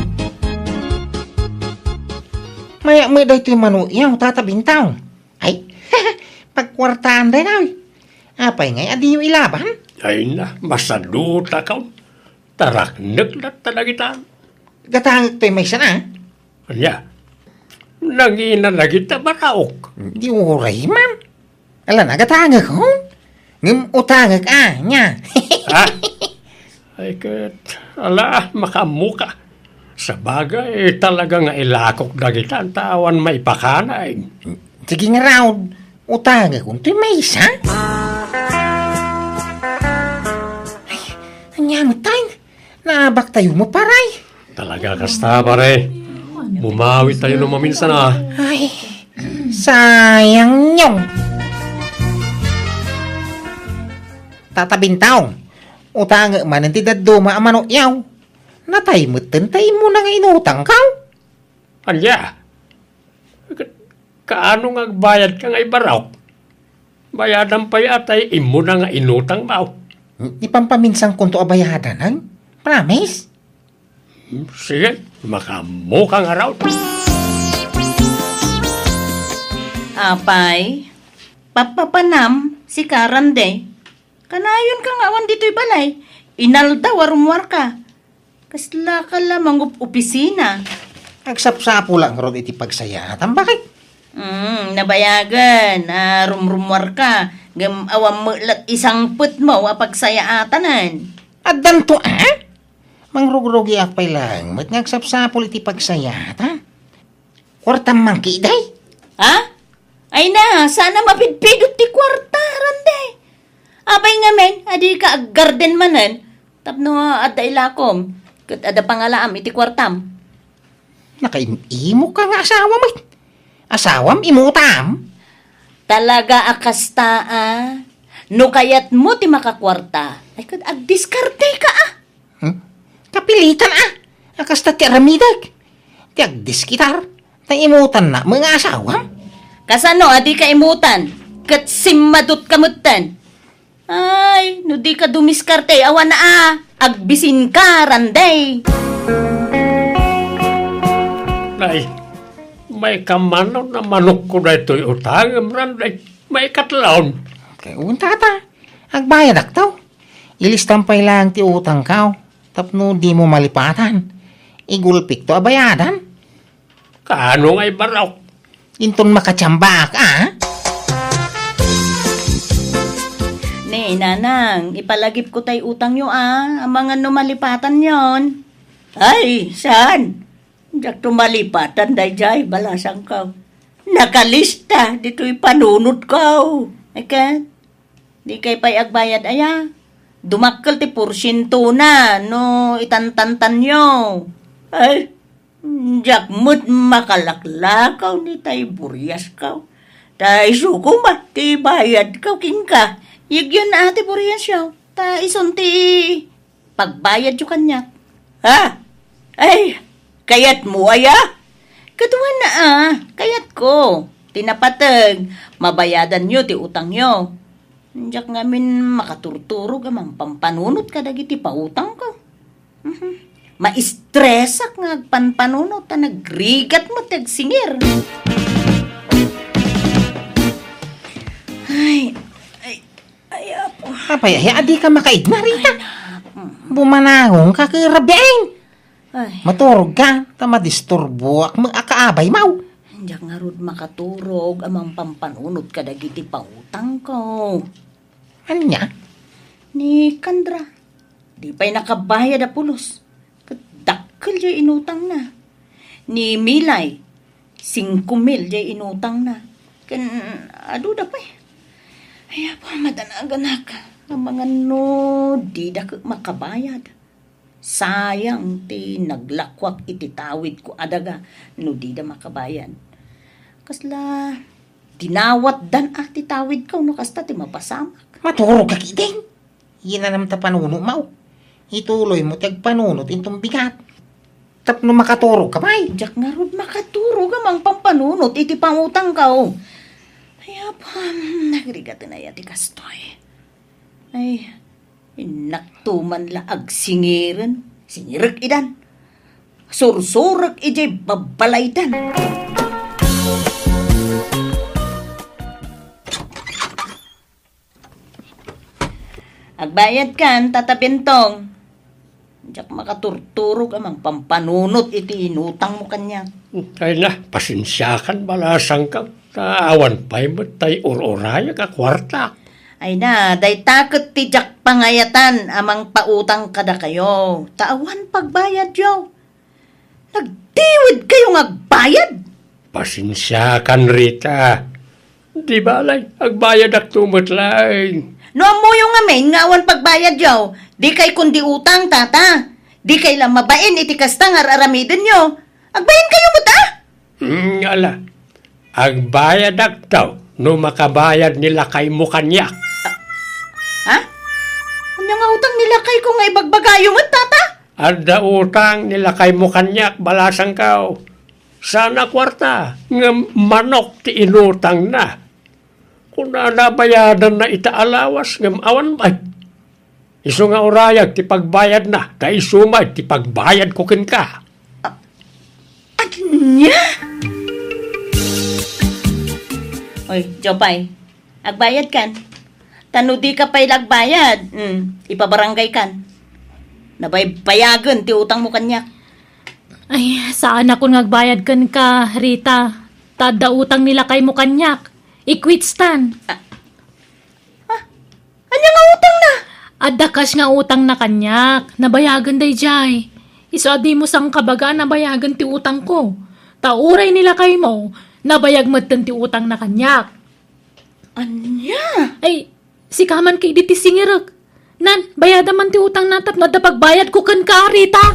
Mayak met daytoy mano iyaw, Tata Bintaw. Ay, pagkuartaan daytoy. Apay ngay a diyo ilaban? Ay na, masadutakon. Taraknek latta dagita. Gatangek toy maysa na. Ania? Nangina dagita baraok. Di uray man. Ala, nagatangek, oh? Ngem utangek, a, nia. Ha? Ay, ket, ala, makaammoka. Sabagay, talaga nga ilakok dagita, ta awan maipakanay. Sige ngarud, utangek, untoy maysa? Ay, ania met tayo? Naabak tayo mo, pare. Talaga kasta, pare. Bumawi tayo no maminsan, a. Ay, sayang nyo. Tata Bintaw, utangek manen ti dadduma a mano iyaw. Natay metten ta immuna nga inutangkaw. Ania? Ka-, kaano nga agbayadka nga ibarok? Bayadan pay a tay immuna nga inutangmo. Ipampaminsankonto a bayadanen. Promise? Sige, makaammoka ngarud. Apay, papapanam, sika, Randy. Kanayonka nga awan ditoy balay. Inaldaw a rummuarka. Kaslaka la mangup-opisina. Agsapsapulak ngarud iti pagsayaatan. Bakit? Mm, nabayagen a rumrummuarka, ngem awan met la ti sangpetmo a pagsayaatanen. Addanto, a? Mangrugrugiak pay laeng met nga agsapsapul iti pagsayaatan. Kuartam man ketdi? Ha? Ay na, saan a mapidpidot ti kuarta, Randy. Apay ngamin, a dika aggarden manen, tapno adda ilakom, ket adda pangalaam iti kuartam. Nakaim-imoka nga asawa met. Asawam, imutam? Talaga a kasta, a. No kayatmo ti makakuarta, ay ket agdiskarteka, a. Hmm? Kapilitan, a. A kasta ti aramidek. Ti agdiskarte, ta imutanna met nga asawam. Kasano a dika imutan? Ket simmadutka metten. Ay, no dika dumiskarte, awan a. Agbisinka, Randy. Ay, maikamanon a manokko daytoy utangem, Randay. Maikatlon. Kay unta ta, agbayadakto. Ilistam pay laeng ti utangko tapno dimo malipatan. Igulpikto a bayadan. Kaano nga ibarok? Inton makatiambaak, a? Ne, Nanang, ipalagipko tay utangyo, a. Amangan no malipatanyon. Ay, saan? Diakto malipatan daydiay, balasangko. Nakalista ditoy panunotko. Ket, dikay pay agbayad aya? Dumakkel ti porsientona no itantantanyo. Ay, diak met makalaklakaw ni tay buriasko. Ta isu koma ti bayadko kenka. Yegyan a ti buriasyo. Ta isun ti pagbayadyo kaniak. Ha? Ay, kayatmo aya? Kaduana a, kayatko. Ti napateg, mabayadanyo ti utangyo. Diak ngamin makaturturog a mangpampanunot kadagiti pautangko. Mhm. Maistresak nga agpanpanunot ta nagrigat met ti agsingir. Ay, ay, ay, apo. Apay, ay, adi ka makaigna, Rita? Ay, na. Mm. Bumanangon ka, karabiin. Ay. Maturog ka, ta madisturboak met a kaabay mo. Diak ngarud makaturog a mangpampanunot kadagiti pautangko. Ania? Ni Candra, di pay nakabayad a pulos. Ket dakkel jay inutangna. Ni Milay, singko mil jay inutangna. Ken adu da pay. Ay, apo, madanaganak. Amangan no dida ket makabayad. Sayang ti naglakuak iti tawidko a daga no dida makabayad. Kasla dinawatdan a ti tawidko no kasta ti mapasamak. Maturog ka ketdin. Inanam ta panunot mo. Ituloy mo ti agpanunot inton bigat. Tapno makaturog ka pay. Diak ngarud makaturog a mangpampanunot iti pangutangko. Ay, apam, nagrigaten aya ti kastoy. Ay, innak tuman la agsingiren, singirek idan. Sursurek idiay babbalaydan. Agbayadkan, Tata Bentong. Diak makaturturog a mangpampanunot iti inutangmo kaniak. Ay na, pasensiakan, balasangko. Ta awan pay met tay ur-urayek a kuarta. Ay na, dayta ket ti diak pangayatan a mangpautang kadakayo. Ta awan pagbayadyo. Nagtiwidkayo nga agbayad? Pasensiakan, Rita. Di balay, agbayadakto met laeng. No ammoyo ngamin nga awan pagbayadyo, dikay kundi utang, Tata. Dikay la mabain iti kasta nga ar-aramidenyo. Agbainkayo met, a? Mm, ala. Agbayadakto no makabayad ni lakaymo kaniak. Ha? Ania nga utang ni lakayko nga ibagbagayo met, Tata? Adda utang ni lakaymo kaniak, balasangko. Saan a kuarta, ngem manok ti inutangna. Kunana, bayadanna ita a lawas, ngem awan met. Isu nga urayek ti pagbayadna, ta isu met ti pagbayadko kenka. A-, ania? Oy, Jopay, agbayadkan. Ta no dika pay la agbayad, mm, ipabarangaykan. Nabaybayagen ti utangmo kaniak. Ay, saanakon nga agbayad kenka, Rita. Ta adda utang ni lakaymo kaniak. Ikwitstan. Ah, ah, ania nga utangna? Adda cash nga utangna kaniak. Nabayagen daydiay. Isu a dimo sangkabaga a nabayagen ti utangko. Ta uray ni lakaymo, nabayag metten ti utangna kaniak. Ania? Ay, sika man ketdi ti singirek. Nan, bayada man ti utangna tapno adda pagbayadko kenka, Rita.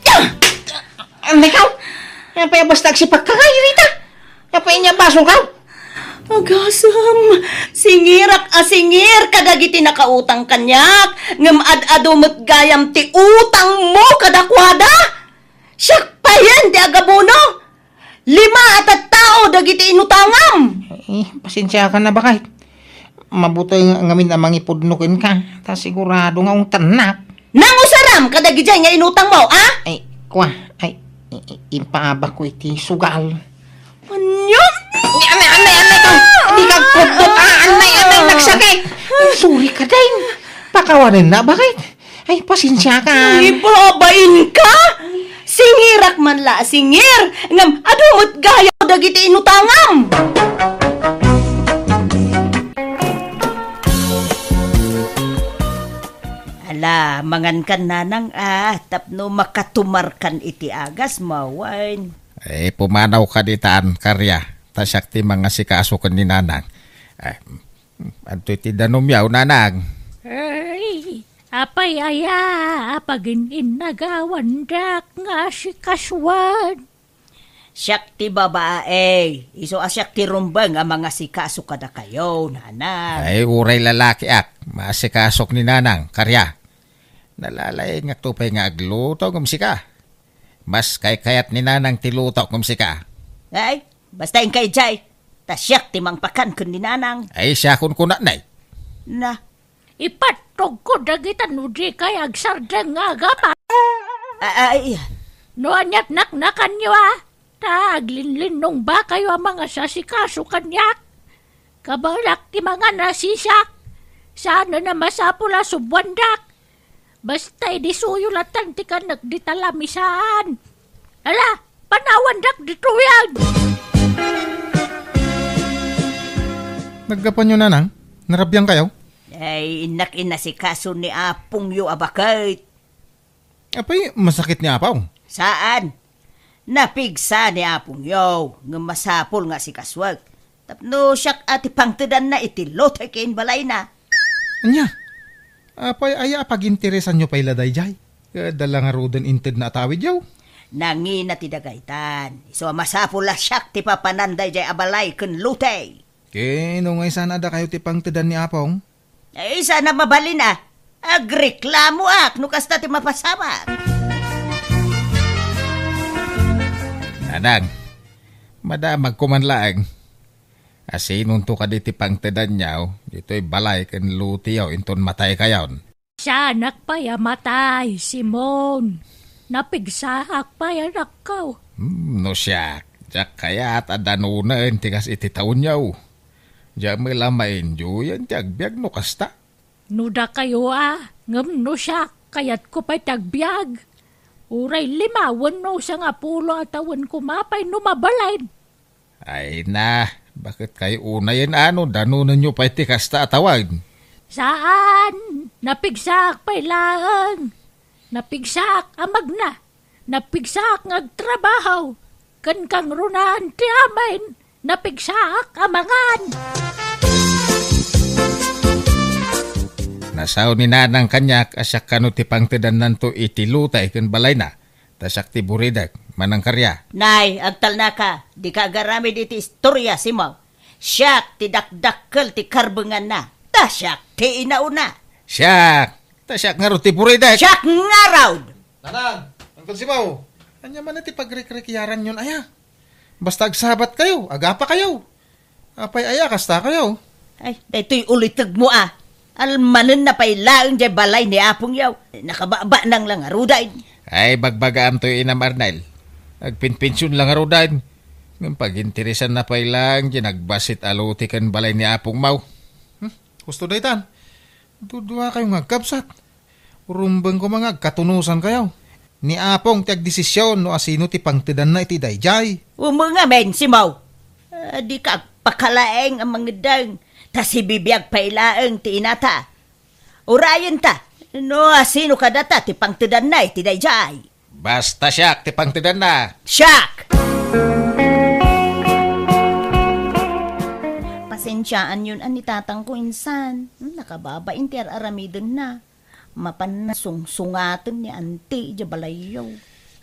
Ah! Ano ikaw? Apay a basta agsipakka ngay, Rita? Apay ania basolkaw? Agasem, singirak a singir kadagiti nakautang kaniak, ngem ad-adu met gayam ti utangmo kadakuada. Siak payen ti agabono. Lima a tattao dagiti inutangam. Eh, pasensiakan a baket. Mabuteng ngamin a mangipudno kenka, ta sigurado nga ungtannak. Nangusaram kadagidiay nga inutangmo, a? Ay, Kua, ay, i-, i-, impaabak ko iti sugal. Ania? Anay, anay, anay, anay, ito. Di ka kudot, ah, anay, anay, nagsakit. Sorry ka, Deng. Pakawanen na, bakit? Ay, pasensya ka. Ay, babain ka? Singirak man la, singir. Ngem, adu met gayaw dagiti inutangam. Ala, mangankan nanang, ah, tapno makatumarkan iti agas, mawen. Eh, pumanaw ka ditan, Karya. Ta siak ti mangasikaso ken ni nanang. Eh, anto iti danumyaw, nanang? Ay, apay aya, apagin-innagawandak nga asikasuan? Siak ti babae, isu a siak ti rumbeng a mangasikaso kadakayo, nanang. Ay, uray lalakiak, maasikasok ni nanang, Karya. Nalalaingakto pay nga agluto ngem sika. Mas kaykayat ni nanang ti luto ngem sika. Ay, basta inkay jay, ta siak ti mangpakan ken ni nanang. Ay, siakon kunatnay. Na, Ipattogko dagita no dikay agsardeng nga agama. A-, ay. No aniat naknakanyo, a, ta aglinlinnongbakayo a mangasasikaso kaniak. Kabaelak ti mangan a sisak. Saanen a masapul a subuandak. Basta idi suyo latan ti kanek dita lamisaan. Ala, panawandak ditoyen! Naggapuanyo, nanang? Narabiangkayo? Ay, innak inasikaso ni apongyo a baket. Apay, masakit ni apaw? Saan. Napigsa ni apongyo, ngem masapul nga asikasuek. Tapno siak a ti pangtedanna iti lotay ken balayna. Ania? Apay aya a paginteresanyo pay la daydiay? Adda la ngaruden intedna a tawidyo? Nangina ti dagaytan. Isu a masapul a siak ti papanan daydiay a balay ken lotay. Ken no nga isana dakayo ti pangtedan ni apong? Ay, sana mabalin a. Agreklamoak no kasta ti mapasamak. Nanang, madamagko man laeng. Asinonto kadi ti pangtedanyo ditoy balay ken lotiyo inton mataykayon? Saanak pay a matay, Simon. Napigsaak pay, anakko. Hmm, no siak, diak kayat a danunen ti kas iti taonyo. Diak met la maindiyoen ti agbiag no kasta. No dakayo a, ngem no siak, kayatko pay ti agbiag. Uray lima wenno sangapulo a tawen koma pay no mabalin. Ay na, baket kay unayen a no danonenyo pay ti kasta a tawen? Saan, napigsaak pay laeng. Napigsaak a magna. Napigsaak nga agtrabaho, ken kangrunaan ti amin, napigsaak a mangan. Nasao ni Nanang kaniak a siak kano ti pangtedannanto iti lotay ken balayna, ta siak ti buridek, Manang Karya. Nay, agtalnaka, dika agaramid iti istoria, Simon. Siak ti dakdakkel ti karbenganna, ta siak ti inauna. Siak, ta siak ngarud ti buridek. Siak ngarud! Nanang, Uncle Simaw, ania man ti pagrikrikyaranyon aya? Basta agsabatkayo, agapakayo. Apay aya, kastakayo? Ay, daytoy ulitegmo a. Almanenna pay laeng diay balay ni apongyo. Nakababanang la ngaruden. Ay, bagbagaam toy inam Arnel. Agpinpension la ngaruden. Ngem paginteresanna pay laeng diay nagbassit a loti ken balay ni apongmo. Hmm? Husto daytan. Duduakayo nga agkabsat. Urumbeng koma nga agkatunosankayo. Ni apong ti agdesision no asino ti pangtedanna iti daydiay. Umengamin, Simaw. Ah, dika agpakalaeng a mangeddeng, ta sibibiag pay laeng ti inata. Urayenta, no asino kadata ti pangtedanna iti daydiay. Basta siak ti pangtedanna. Siak! Pasensiaanyon a ni tatangko insan. Hmm, nakababain ti ar-aramidenna. Mapanna sungsungaten ni anti idiay balayyo.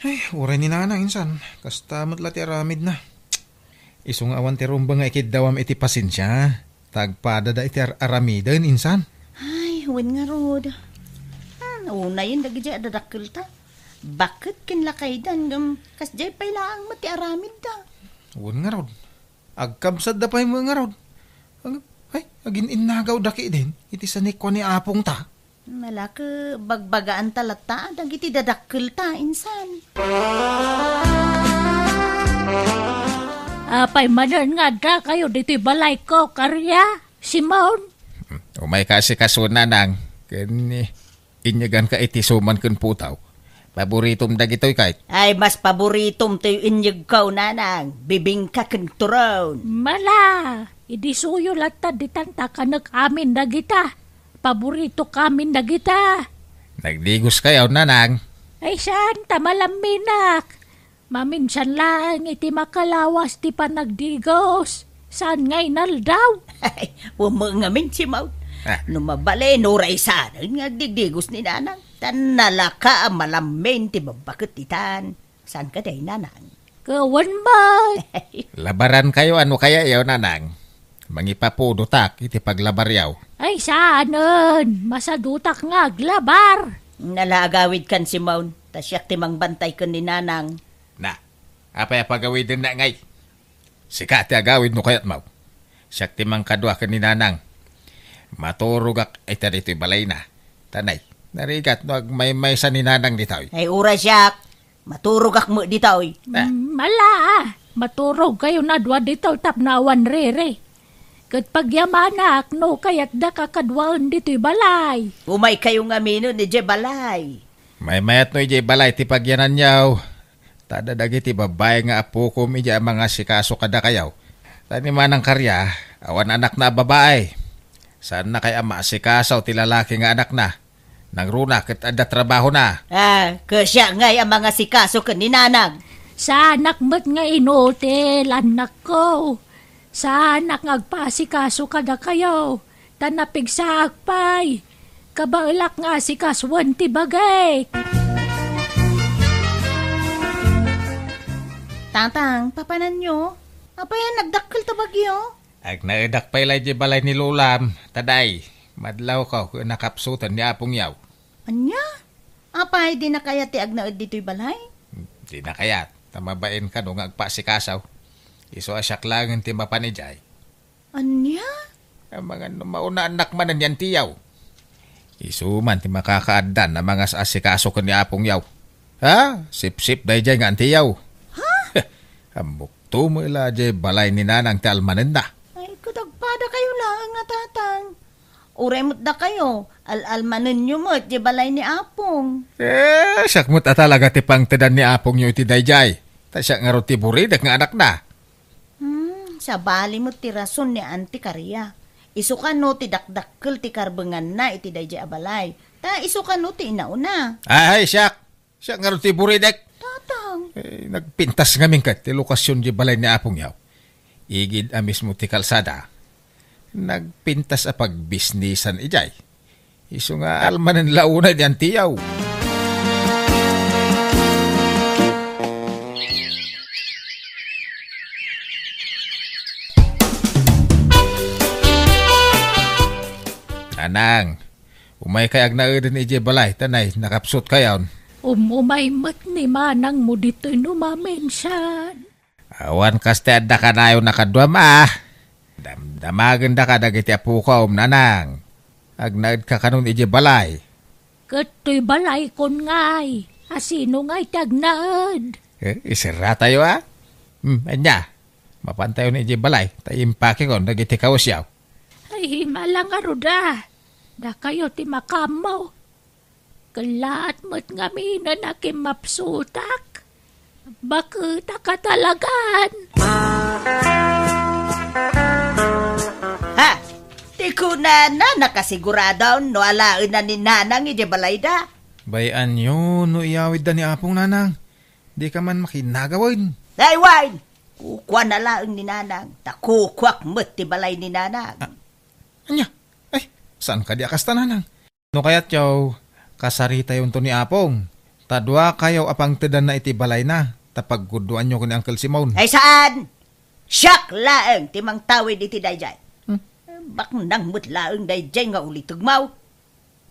Ay, uray ni Nanang insan. Kasta met la ti aramidna. Isu nga awan ti rumbeng nga ikiddawam iti pasensia. Ta agpadada iti ar-aramiden insan. Ay, wen ngarud. Hmm, unayen dagidiay a dadakkelta. Baket ken lakaydan ngem kasdiay pay laeng met ti aramidda. Wen ngarud. Agkabsatda pay met ngarud. Ag-, ay, agin-innagawda ketdin iti sanikua ni apongta. Nalaka, bagbagaanta latta dagiti dadakkelta, insan. Apay manen nga addakayo ditoy balayko, Karia? Simon? Umayka asikaso, nanang, ken inyeganka iti suman ken putaw. Paboritom dagitoy, kayat. Ay, mas paboritom toy inyegko, nanang. Bibingka ken turon. Mala, idi suyo latta ditan ta kanek amin dagita. Paboritok amin dagita. Nagdigoskayo, nanang? Ay, saan ta malamminak. Maminsan laeng iti makalawas ti panagdigos. Saan nga inaldaw? Ay, wen met ngamin, Simon. Ah. No mabalin, uray saan nga agdigdigos ni nanang. Ta nalaka a malammin ti babbaket ditan. Saan kadi, nanang? Ket wen met. Labarankayo a no kayayo, nanang. Mangipapudotak iti paglabaryo. Ay, saanen. Masadutak nga aglabar. Nala, agawidkan, Simon. Ta siak ti mangbantay ken ni nanang. Na, apay a pagawidenna ngay? Sika ti agawid no kayatmo. Siak ti mangkadua ken ni nanang. Maturogak ita ditoy balayna. Tanay, narigat no agmaymaysa ni nanang ditoy. Ay, uray siak. Maturogak met ditoy. Ah. Mm, ala, maturogkayon a dua ditoy tapno awan riri. Ket pagyamanak no kayatdaka kaduaen ditoy balay. Umaykayo ngaminen idiay balay. Maymayat no idiay balay ti pagyananyo. Ta adda dagiti babbai nga apokom idiay a mangasikaso kadakayo. Ta ni Manang Karya, awan anakna a babai. Saannakay a maasikaso ti lalaki nga anakna. Nangruna ket adda trabahona. Ah, ket siak ngay a mangasikaso ken ni nanang. Saanak met nga inutil, annakko. Saanak nga agpaasikaso kadakayo, ta napigsaak pay. Kabaelak nga asikasuen ti bagik. Tatang, papananyo? Apay a nagdakkel ta bagyo? Agnaedak pay la idiay balay ni Lolam, ta day, madlawko ket nakapsuten ni Apongyaw. Ania? Apay, dina kayat ti agnaed ditoy balay? Dina kayat, ta mabain kano nga agpaasikaso. Isu a siak laengen ti mapan idiay. Ania? Amangan no mauna annak manen ni antiyaw. Isu man ti makakaaddan a mangas-asikaso ken ni Apongyaw. Ha? Sipsip daydiay nga antiyaw. Ha? Ammok, tumela diay balay ni nanang ti almanenna. Ay, ket agpadakayo laeng a tatang. Uray met dakayo, al-almanenyo met diay balay ni Apong. Eh, siak met a talaga ti pangtedan ni Apongyo iti daydiay. Ta siak ngarud ti buridek nga anakna. Hmm, sabali met ti rason ni Auntie Karia. Isu kano ti dakdakkel ti karbenganna iti daydiay a balay. Ta isu kano ti inauna. Ay, siak! Siak ngarud ti buridek. Tatang. Eh, nagpintas ngamin ket ti lokasion diay balay ni Apongyaw. Igid a mismo ti kalsada. Nagpintas a pagbisnisan idiay. Isu nga almanen la unay ni antiyaw. Nanang, umaykay agnaeden idiay balay, ta nay, nakapsutkayon. Um-, umay met ni manangmo ditoy no maminsan. Awan kas ti adda kanayon a kaduam a. Damdamagendaka dagiti apokom, nanang. Agnaedka kanon idiay balay. Ket toy balayko ngay. A sino ngay ti agnaed? Eh, iserratayo a? Hmm, ania? Mapantayon idiay balay, ta impakekon dagiti kawesyo. Ay, mala ngarud a. Dakayo ti makaammo. Kellaat met ngaminen a kimmapsutak. Baketaka talagan. Ha? Ti kunana, nakasigurado no alaenna ni Nanang idiay balayda? Bay-anyo no iyawidda ni Apong, Nanang. Dika man makinagawen. Ay, wen! Kukuana laeng ni Nanang, ta kukuak met ti balay ni Nanang. Ah, ania? Ay, saan kadi a kasta, Nanang? No kayatyo, kasaritayonto ni Apong. Ta duakayo a pangtedanna iti balayna, ta paggudoanyo ken ni Uncle Simon. Ay, saan? Siak laeng ti mangtawid iti daydiay. Hmm? Baknang met laeng daydiay nga ulitegmo.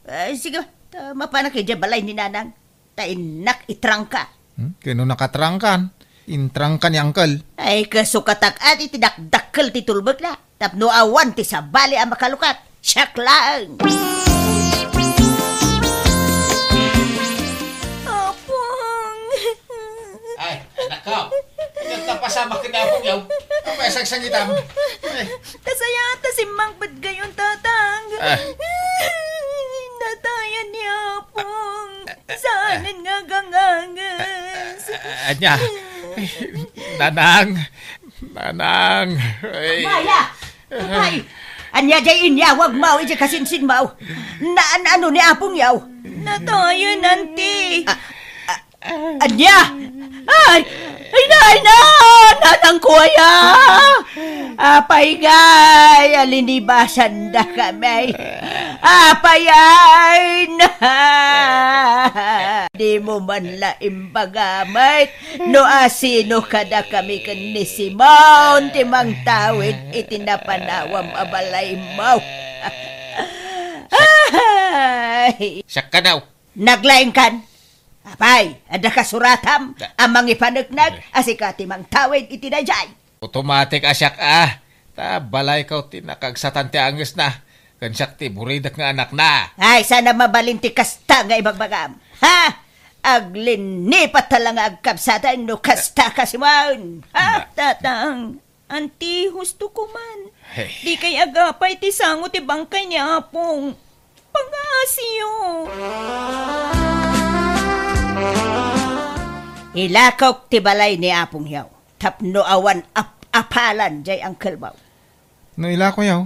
Eh, sige, ta mapanak idiay balay ni Nanang. Ta innak itrangka. Hmm? Ken no nakatrangkan, intrangka ni Uncle. Ay, kasukatak adi ti dakdakkel ti tulbekna. Tapno awan ti sabali a makalukat. Siak laeng. Napasamak ken ni Apong Yaw. Apay a sangsangitam? Ay. Kasayat ta simmangpet gayon, Tatang. Ah. Natayan ni Apong. Saanen nga aganganges. Ah, ania? Nanang. Nanang. Ay. Maya! Ay! Ania jay inyawagmo idiay kasinsinmo? Na, an-, ano ni Apong Yaw? Natayan, Auntie. Ah, ah, Ania? Ay! Ay na, ay na! Nanangko aya! Apay ngay, alinibasan da kami. Apay ay na! Dimo man la imbaga met no asino kadakami ken ni Simon ti mangtawid iti napanawam a balaymo. Ay! Siak kano? Naglaingkan? Apay, adda kasuratam a mangipaneknek a sika ti mangtawid iti daydiay? Automatic a siak a. Ta balayko ti nakaagsatan ti angesna, ken siak ti buridek nga anakna. Ay, saan a mabalin ti kasta nga ibagbagam. Ha? Aglinnipat ta la nga agkabsatan no kasta ka, Simon. Ha, Tatang? Auntie, husto ko man. Hey. Dikay agapay ti sango ti bangkay ni Apong. Pangaasiyo. Ilakok ti balay ni Apong Yaw tapno awan ap-apalan jay angkelmo. No ilako Yaw,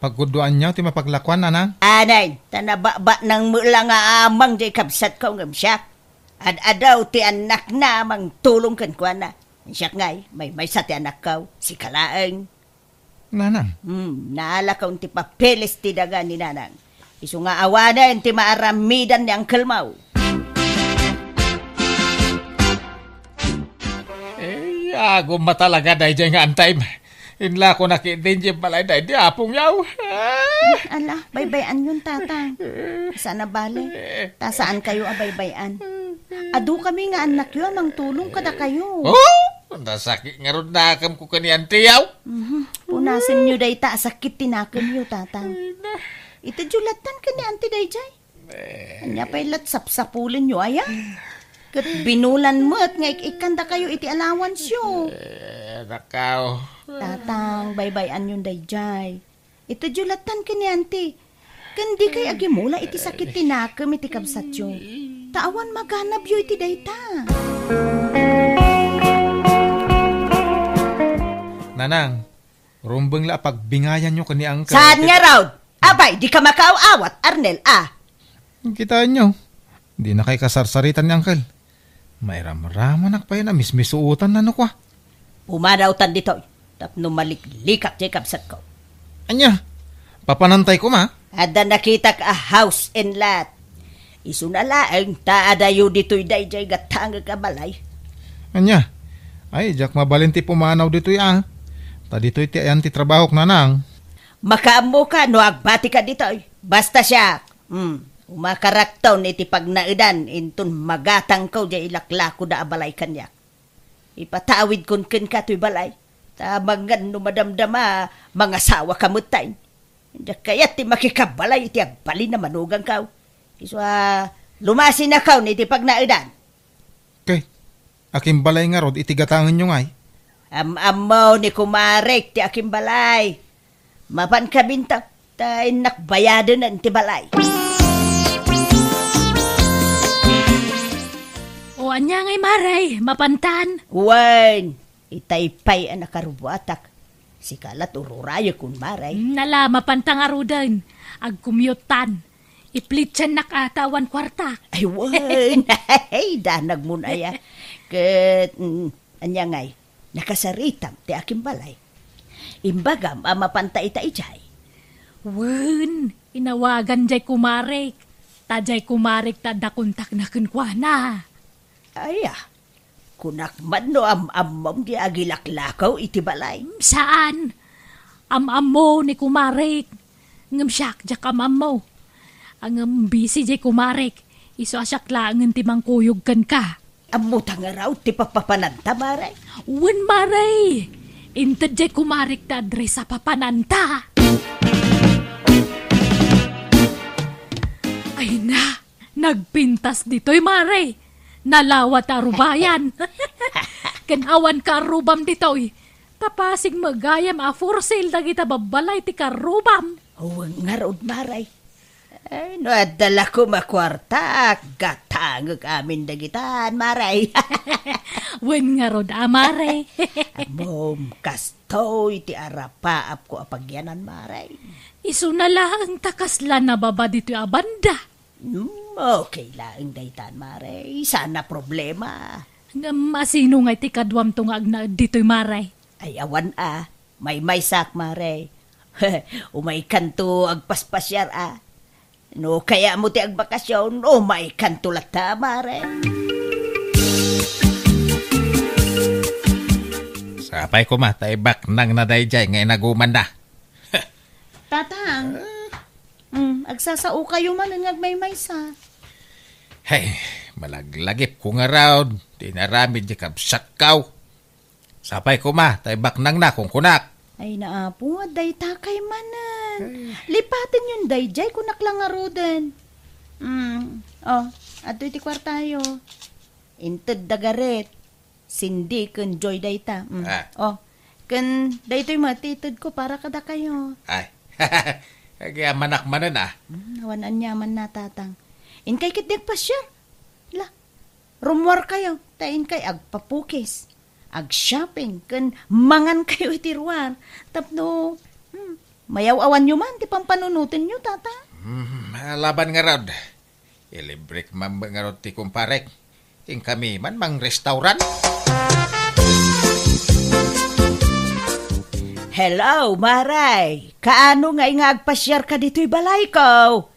pagguduan Yaw ti mapaglakuan, Nanang? Anay, ta nababanag met la nga amang jay kabsatko ngem siak. Ad-adaw ti annakna a mangtulong kenkuana. Siak ngay, maymaysa ti anakko, sika laeng. Nanang. Hmm, naalakon ti papeles ti daga ni Nanang. Isu nga awanen ti maaramidan ni angkelmo. Eh, agum a talaga daydiay nga antayem. Inlakonak ketdin idiay balay daydi Apong Yaw. Ah! Ala, baybay-anyon, Tatang. Saan a bale. Ta saankayo a baybay-an. Adu kami nga annakyo a mangtulong kadakayo. Oh! Nasakit ngarud nakemko ken ni Auntie Yaw. Mhm. Punasenyo dayta a sakit ti nakemyo, Tatang. Itedyo lattan ken ni Auntie daydiay. Eh. Ania pay lat sapsapulenyo aya? Ket binulan met nga ik-ikkandakayo iti allowance-yo. Eh, nakaw. Tatang, baybay-anyon daydiay. Itedyo lattan ken ni Auntie. Ken dikay agimula iti sakit ti nakem iti kabsatyo. Ta awan maganabyo iti dayta. Nanang, rumbeng la a pagbingayanyo ken ni Uncle. Saan ngarud? Apay, dika makaaw-awat, Arnel, a? Kitaenyo, dinakay kasarsaritan ni Uncle. Mairamramanak pay a mismisuotan no kua. Pumanawtan ditoy, tapno maliklikak jay kabsatko. Ania? Papanantay koma? Adda nakitak a house and lot. Isuna laeng ta adayo ditoy daydiay gatangek a balay. Ania? Ay, diak mabalin ti pumanaw ditoy a. Ta ditoy ti ayan ti trabahok, Nanang. Makaammoka no agbatika ditoy. Basta siak, hmm, umakarakton iti pagnaedan inton magatangko diay ilaklakoda a balay kaniak. Ipatawidkon kenka toy balay. Ta amangan no madamdama, mangasawaka metten. Diak kayat ti makikabalay iti agbalin a manugangko. Isu a lumasinakon iti pagnaedan. Ket, akimbalay ngarud iti gatangenyo ngay? Am-ammo ni kumarek ti akimbalay. Mapanka binta, ta innak bayadenen ti balay. O, ania ngay, Mare? Mapantan? Wen, itay pay a nakarubuatak. Sika la ti ururayekon, Mare. Hmm, ala, mapanta ngaruden. Agcommute-tan. Iplitsannak a ta awan kuarta. Ay, wen. Ay, danagmon aya. Ket, mm, ania ngay, nakasaritam ti akimbalay. Imbagam a mapanta ita idiay. Wen, inawagan jay kumarek. Ta jay kumarek ta adda kontakna kenkuana. Aya, kunak man no am-ammom ti agilaklakaw iti balay. Saan. Am-ammo ni kumarek. Ngem siak, diak am-ammo. Ngem busy jay kumarek. Isu a siak laengen ti mangkuyog kenka. Ammota ngarud ti papapananta, Mare? Wen, Mare. Inted jay kumarek ti address a papananta. Ay na, nagpintas ditoy, Mare. Nalawa ta rubayan. Ken awan kaarrubam ditoy. Ta pasig met gayam a for sale dagita babbalay ti kaarrubam. Wen ngarud, Mare. Ay, no adda la koma kuartak, gatangek amin dagitan, Mare. Wen ngarud a, Mare. Ammom, kastoy ti arapaapko a pagyanan, Mare. Isuna laeng ta kasla nababa ditoy a banda. Hmm, okay laeng daytan, Mare. Saan a problema. Ngem asino ngay ti kaduamto nga agnaed ditoy, Mare? Ay, awan a. Maymaysak, Mare. Umaykanto agpaspasiar a. No kayatmo ti agbakasyon, umaykanto latta, Mare. Sapay koma ta ibaknangna daydiay nga inagumanna. Tatang, mm, agsasaokayo manen nga agmaymaysa. Hey, malaglagipko ngarud ti inaramid ti kabsatko. Sapay koma ta ibaknangna, kunkunak. Ay, naapo, dayta kay manen. Ay. Lipatenyon daydiay, kunak la ngaruden. Mm, oh, adtoy ti kuartayo. Inted da Gareth, Cindy, ken Joy dayta. Mm. Ah. Oh, ken daytoy met ti itedko para kadakayo. Ay. Agyamanak manen, ah. Mm, awan aniamanna, Tatang. Inkay ketdi agpasiar. La, rummuarkayo, ta inkay agpapukis, agshopping, ken mangankayo iti ruar. Tapno, hmm, mayaw-awanyo man ti pampanunotenyo, Tata. Hmm, alaban ngarud. Ilibrek man ngarud ti kumparek. Inkami man mangrestauran. Hello, Mare. Kaano ngay nga agpasiarka ditoy balayko?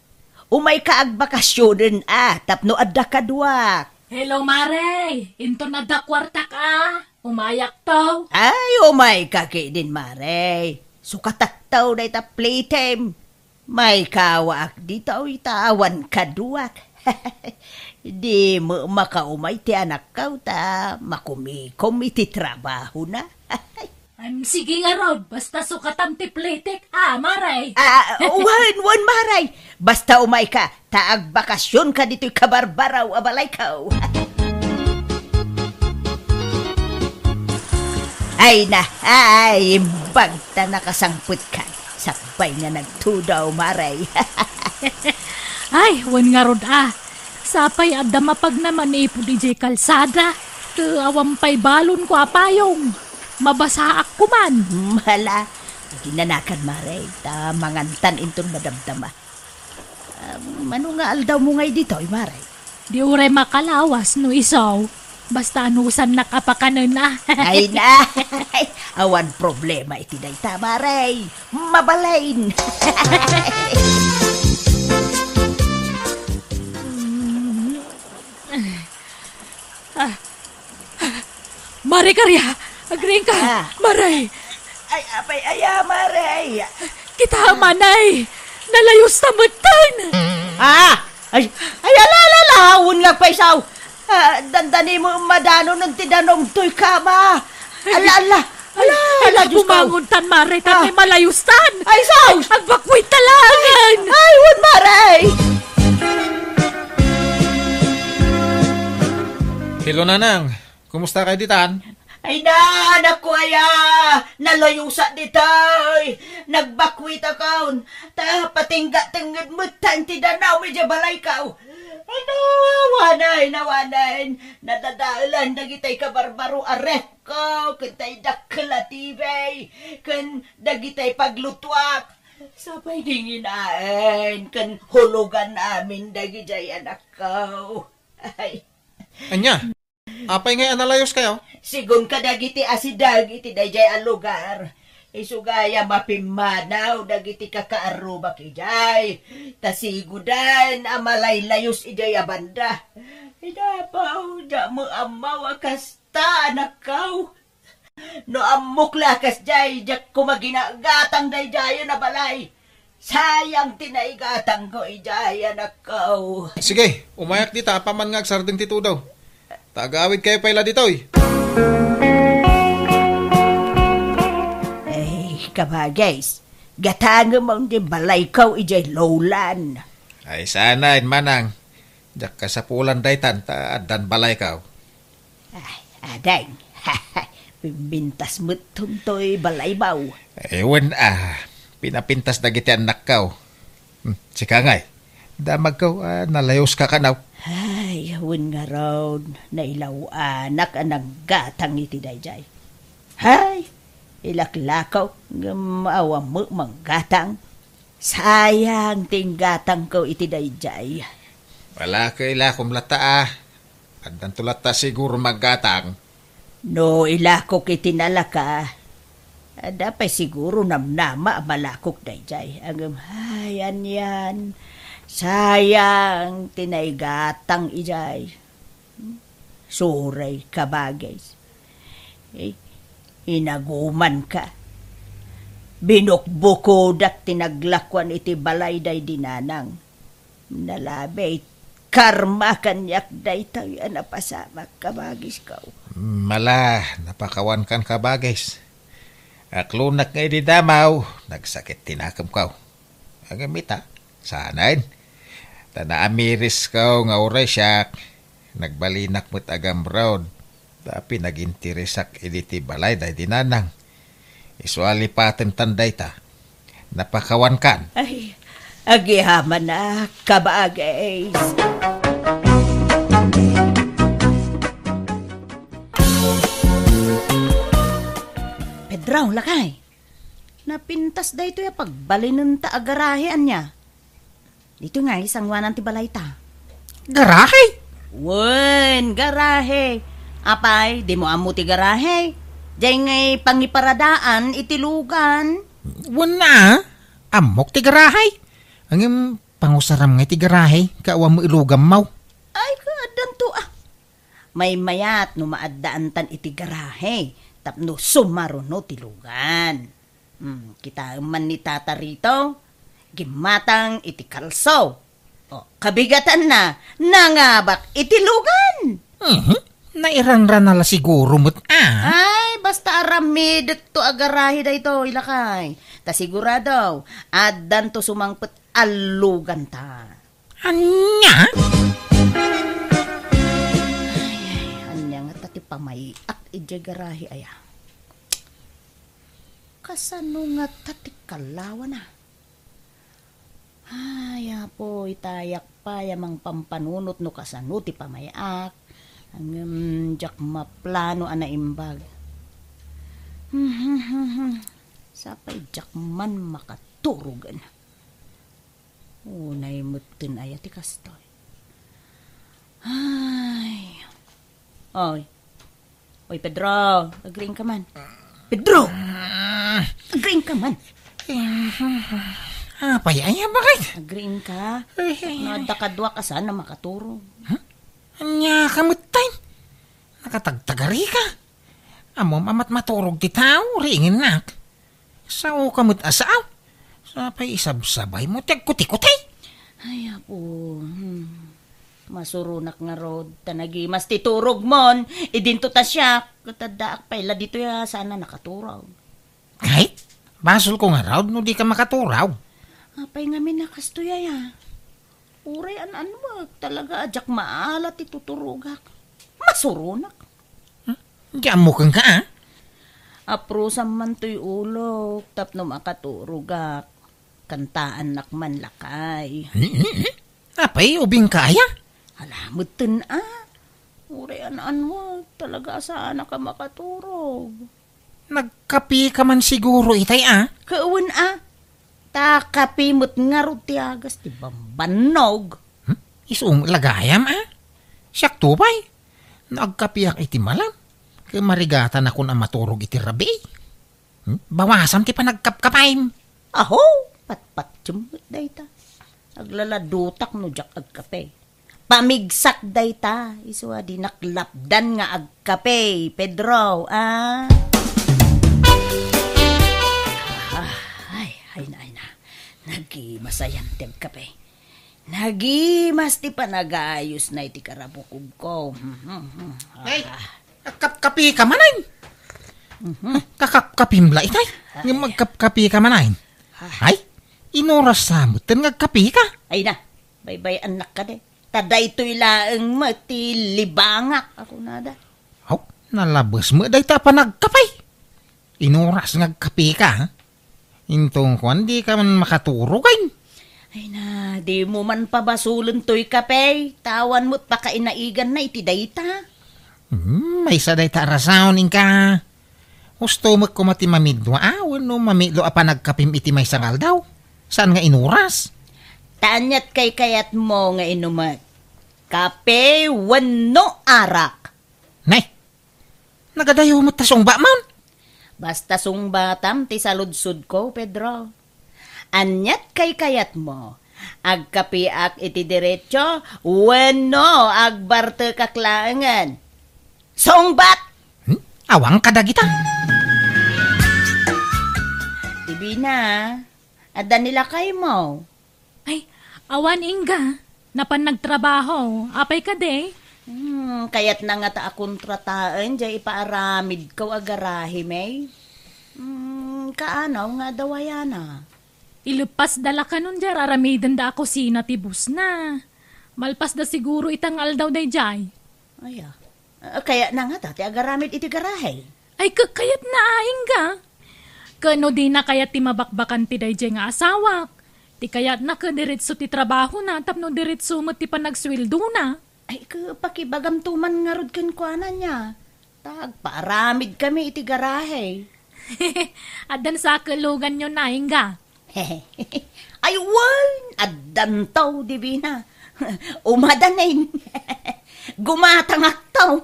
Umayka agbakasyonen a tapno adda kaduak. Hello, Mare. Inton adda kuartak a, umayakto. Ay, umayka ketdin, Mare. Sukatakto dayta playtime. Maykawaak ditoy ta awan kaduak. Di met makaumay ti anakko ta makumikom iti trabahona. Em, sige ngarud, basta sukatam ti playtake, a, Mare. Ah, wen, wen, Mare. Basta umayka, ta agbakasyonka ditoy kabarbaraw a balayko. Ay na, ay, imbag ta nakasangpetka. Sakbay nga nagtudaw, Mare. Ay, wen ngarud a. Sapay adda mapagna manipud idiay kalsada. Ket awan pay balonko a payong. Mabasaak koman. Hmm, hala. Idi nanakan, Mare, ta mangantan inton madamdama. Ah, mano nga aldawmo ngay ditoy, Mare? Di uray makalawas no isu. Basta anusannak a pakanen a. Ay na. Awan problema iti dayta, Mare. Mabalin. Ah. Mare Karia, agriingka. Ah. Mare. Ay, apay aya, Mare? Kita, Manay. Nalayusta metten. Ah! Ay, ay, ala, ala, ala, wen nga agpaysaw. Ah, dandani mo madanonen ti danom toy kama. Ala, ala, ala, ala, Diyos ko. Bumangon tan, Mare, ta Ah. Malayustan. Ay, sus! Agbakwit ta laengen. Ay, wen, Mare! Hello, Nanang. Kumusta kay ditan? Ay na, anak ko aya! Nalayusak ditoy! Nagbakwitakon! Ta patingga tengnged metten ti danom idiay balayko! Ay na, awanen, awanen! Nadadaelan dagitay kabarbaro a refko, ken tay dakkel a T V, ken dagitay paglutuak. Sapay dinginaen, ken hulugan amin dagidiay anakko. Ay. Ania? Apay ngay a nalayuskayo? Sigun kadagiti asideg iti daydiay a lugar, isu gayam a pimmanaw dagiti kakaarrubak idiay, ta siguden a malaylayus idiay a banda. Ay, apo, diak met ammo a kasta, anakko. No ammok la a kasdiay, diak koma ginagatang daydiayen a balay. Sayang ti naigatangko idiay, anakko. Sige, umayak dita apaman nga agsardeng ti tudaw. Ta agawidkayo pay la ditoy. Ay, kabagis, gatangem ti balayko idiay lowland. Ay, saan, manang. Diak kasapulan daytan ta addan balayko. Ay, ading. Pimbintas met toy balaybaw. Eh, wen a, pinapintas dagiti annakko. Hmm, sika ngay, damagko a nalayoska kano. Ay, wen ngarud, nailaw-anak a nanggatang iti daydiay. Hay, ilaklakaw, ngem awan met manggatang. Sayang ti inggatangko iti daydiay. Wala ka ilakom latta a. Addanto latta siguro manggatang. No ilakok iti nalaka, adda pay siguro namnama a malakok daydiay. Ngem, ay, anian, sayang ti naigatang idiay. Sorry, kabagis. Eh, inagumanka. Binukbukodak ti naglakuan iti balay daydi nanang. Nalabi, karma kaniak daytoy a napasamak, kabagisko. Mala, napakawankan, kabagis. Aklonak nga idi damaw, nagsakit ti nakemko. Ngem ita, saanen. Ta naamirisko nga uray siak, nagbalinak met a gamrod, ta pinaginteresak idi ti balay daydi nanang. Isu a lipatentan dayta. Napakawankan. Ay, agyamanak, kabagis. Pedro, lakay. Napintas daytoy a pagbalinenta a garahe, ania? Ditoy ngay, sanguanan ti balayta. Garahe? Wen, garahe. Apay, dimo ammo ti garahe? Diay ngay pangiparadaan iti lugan. Wen a, ammok ti garahe. Ngem pangusaram ngay ti garahe, ket awan met ilugammo. Ay, kaaddanto a. Maymayat no maaddaantan iti garahe tapno sumaruno ti lugan. Hmm, kitaem man ni Tata Rito, gimmatang iti kalso. O, kabigatanna, nangabak iti lugan. Mhm. Nairanrana la siguro met a. Ay, basta aramidekto a garahe daytoy, lakay. Ta sigurado, addanto sumangpet a luganta. Ania? Ay, ay, ania ngata ti pamay-ak idiay garahe aya? Kasano ngata ti kallawana? Ay, Apo, itayak pay a mangpampanunot no kasano ti pamay-ak. Ngem diak maplano a naimbag. Sapay diak man makaturogen. Unay metten aya ti kastoy. Ay. Oy. Oy, Pedro, agriingka man. Pedro! Agriingka man. Apay aya, bakit? Agriingka. Ay, ay, no ay. Adda kaduak a saan a makaturog. Huh? Ania ka met tay? Nakatagtagari ka. Ammom a matmaturog ti tao, riingennak. Sao ka met a sao. Sapay isabsabaymo ti agkutikutay. Ay, Apo. Hmm. Masuronak ngarud, ta nagimas ti turogmon. Idinto ta siak, ket addaak pay la ditoy a saan a nakaturog. Ay, basolko ngarud no dika makaturog. Apay ngamin a kastoy aya? Uray an-annuek, talaga a diak maala ti tuturogak. Masuronak. Hmm? Di ammo kenka, a? Aprusam man toy ulok tapno makaturogak. Kantaannak man lakay. Hmm, hmm, hmm. Apay, ubingka aya? Ala, metten a. Uray an-annuek, talaga a saanak a makaturog. Nagkapika man siguro itay, a? Kawen a. Ta kape met ngarud ti agas ti bambannog. Hmm? Isu met la gayam, a? Siakto pay. No agkapiak iti malam, ket marigatanakon a maturog iti rabii. Hmm? Bawasam ti panagkapkapim. Aho, patpatiem met dayta. Aglaladutak no diak agkape. Pamigsak dayta, isu a dinak lapdan nga agkape, Pedro, a? Ah, ay, ay na, ay na. Nagimas ayan ti agkape. Nagimas ti panagayos na iti karabukobko. Ay, ah. Kakapkapi ka manen? Mhm. Kakapkapim la itay. Ay. Ngem magkapkapi ka manen? Ay. Ay, inuras sa metten nga agkapi ka. Ay na, baybay-annak kadi. Ta daytoy laeng met ti libangak, a kunada. Aw, Nalabes met dayta a panagkape. Inuras nga agkapeka, ha? Inton kuan, dika man makaturogen. Ay na, dimo man pabasolen toy kape. Awan met pakainaiganna iti dayta. Hmm, maysa dayta a rason, inka. Husto met koma ti mamidua, a, wenno mamitlo a panagkapem iti maysa nga aldaw. Saan nga inuras? Ta aniat kaykayatmo nga inumek? Kape wenno arak? Nay, nagadayo met ta sungbatmon. Basta sungbatam ti saludsodko, Pedro. Aniat kaykayatmo? Agkapeak iti diretso wenno agbartekak laengen? Sungbat! Hmm? Awan kadagita. Divina, adda ni lakaymo? Ay, awan, Inga. Napan nagtrabaho. Apay kadi? Hmm, kayatna ngata a kontrataen diay ipaaramidko a garahe, May. Hmm, kaanaw nga adda wayana? Ileppasda la kanon diay ar-aramidenda a kusina ti bossna. Malpasda siguro ita nga aldaw daydiay. Aya. Ah, kayatna ngata ti agaramid iti garahe? Ay, kakayatna, Inga. Ket no dina kayat ti mabakbakan ti daydiay nga asawak, ti kayatna ket diretso ti trabahona tapno diretso met ti panagsueldona. Ay, ket pakibagamto man ngarud kenkuana ania. Ta agpaaramidkami iti garahe. Addan sa a luganyo, Inga? Ay, wen, addanto, Divina. Umadanin. Gumatangakto.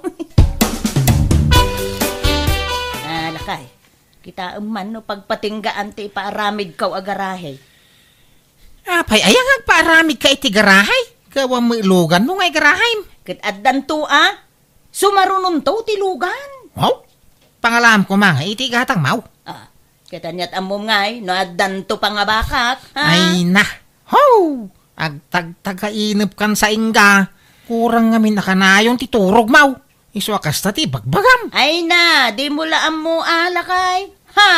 Ah, lakay, kitaem man no pagpatinggaanto ipaaramidko a garahe. Apay aya nga agpaaramidka iti garahe? Gapu met luganmo nga igarahem. Ket addanto a. Sumarunonto ti lugan. Wow! Pangalaam koma nga iti gatangmo. Ah, ket aniat ammom ngay no addanto pangabakak, ha? Ay na! Ho! Agtagtagainepkan sa Inga. Kurang ngamin a kanayon ti turogmo. Isu a kasta ti ibagbagam. Ay na, dimo la ammo a, lakay. Ha!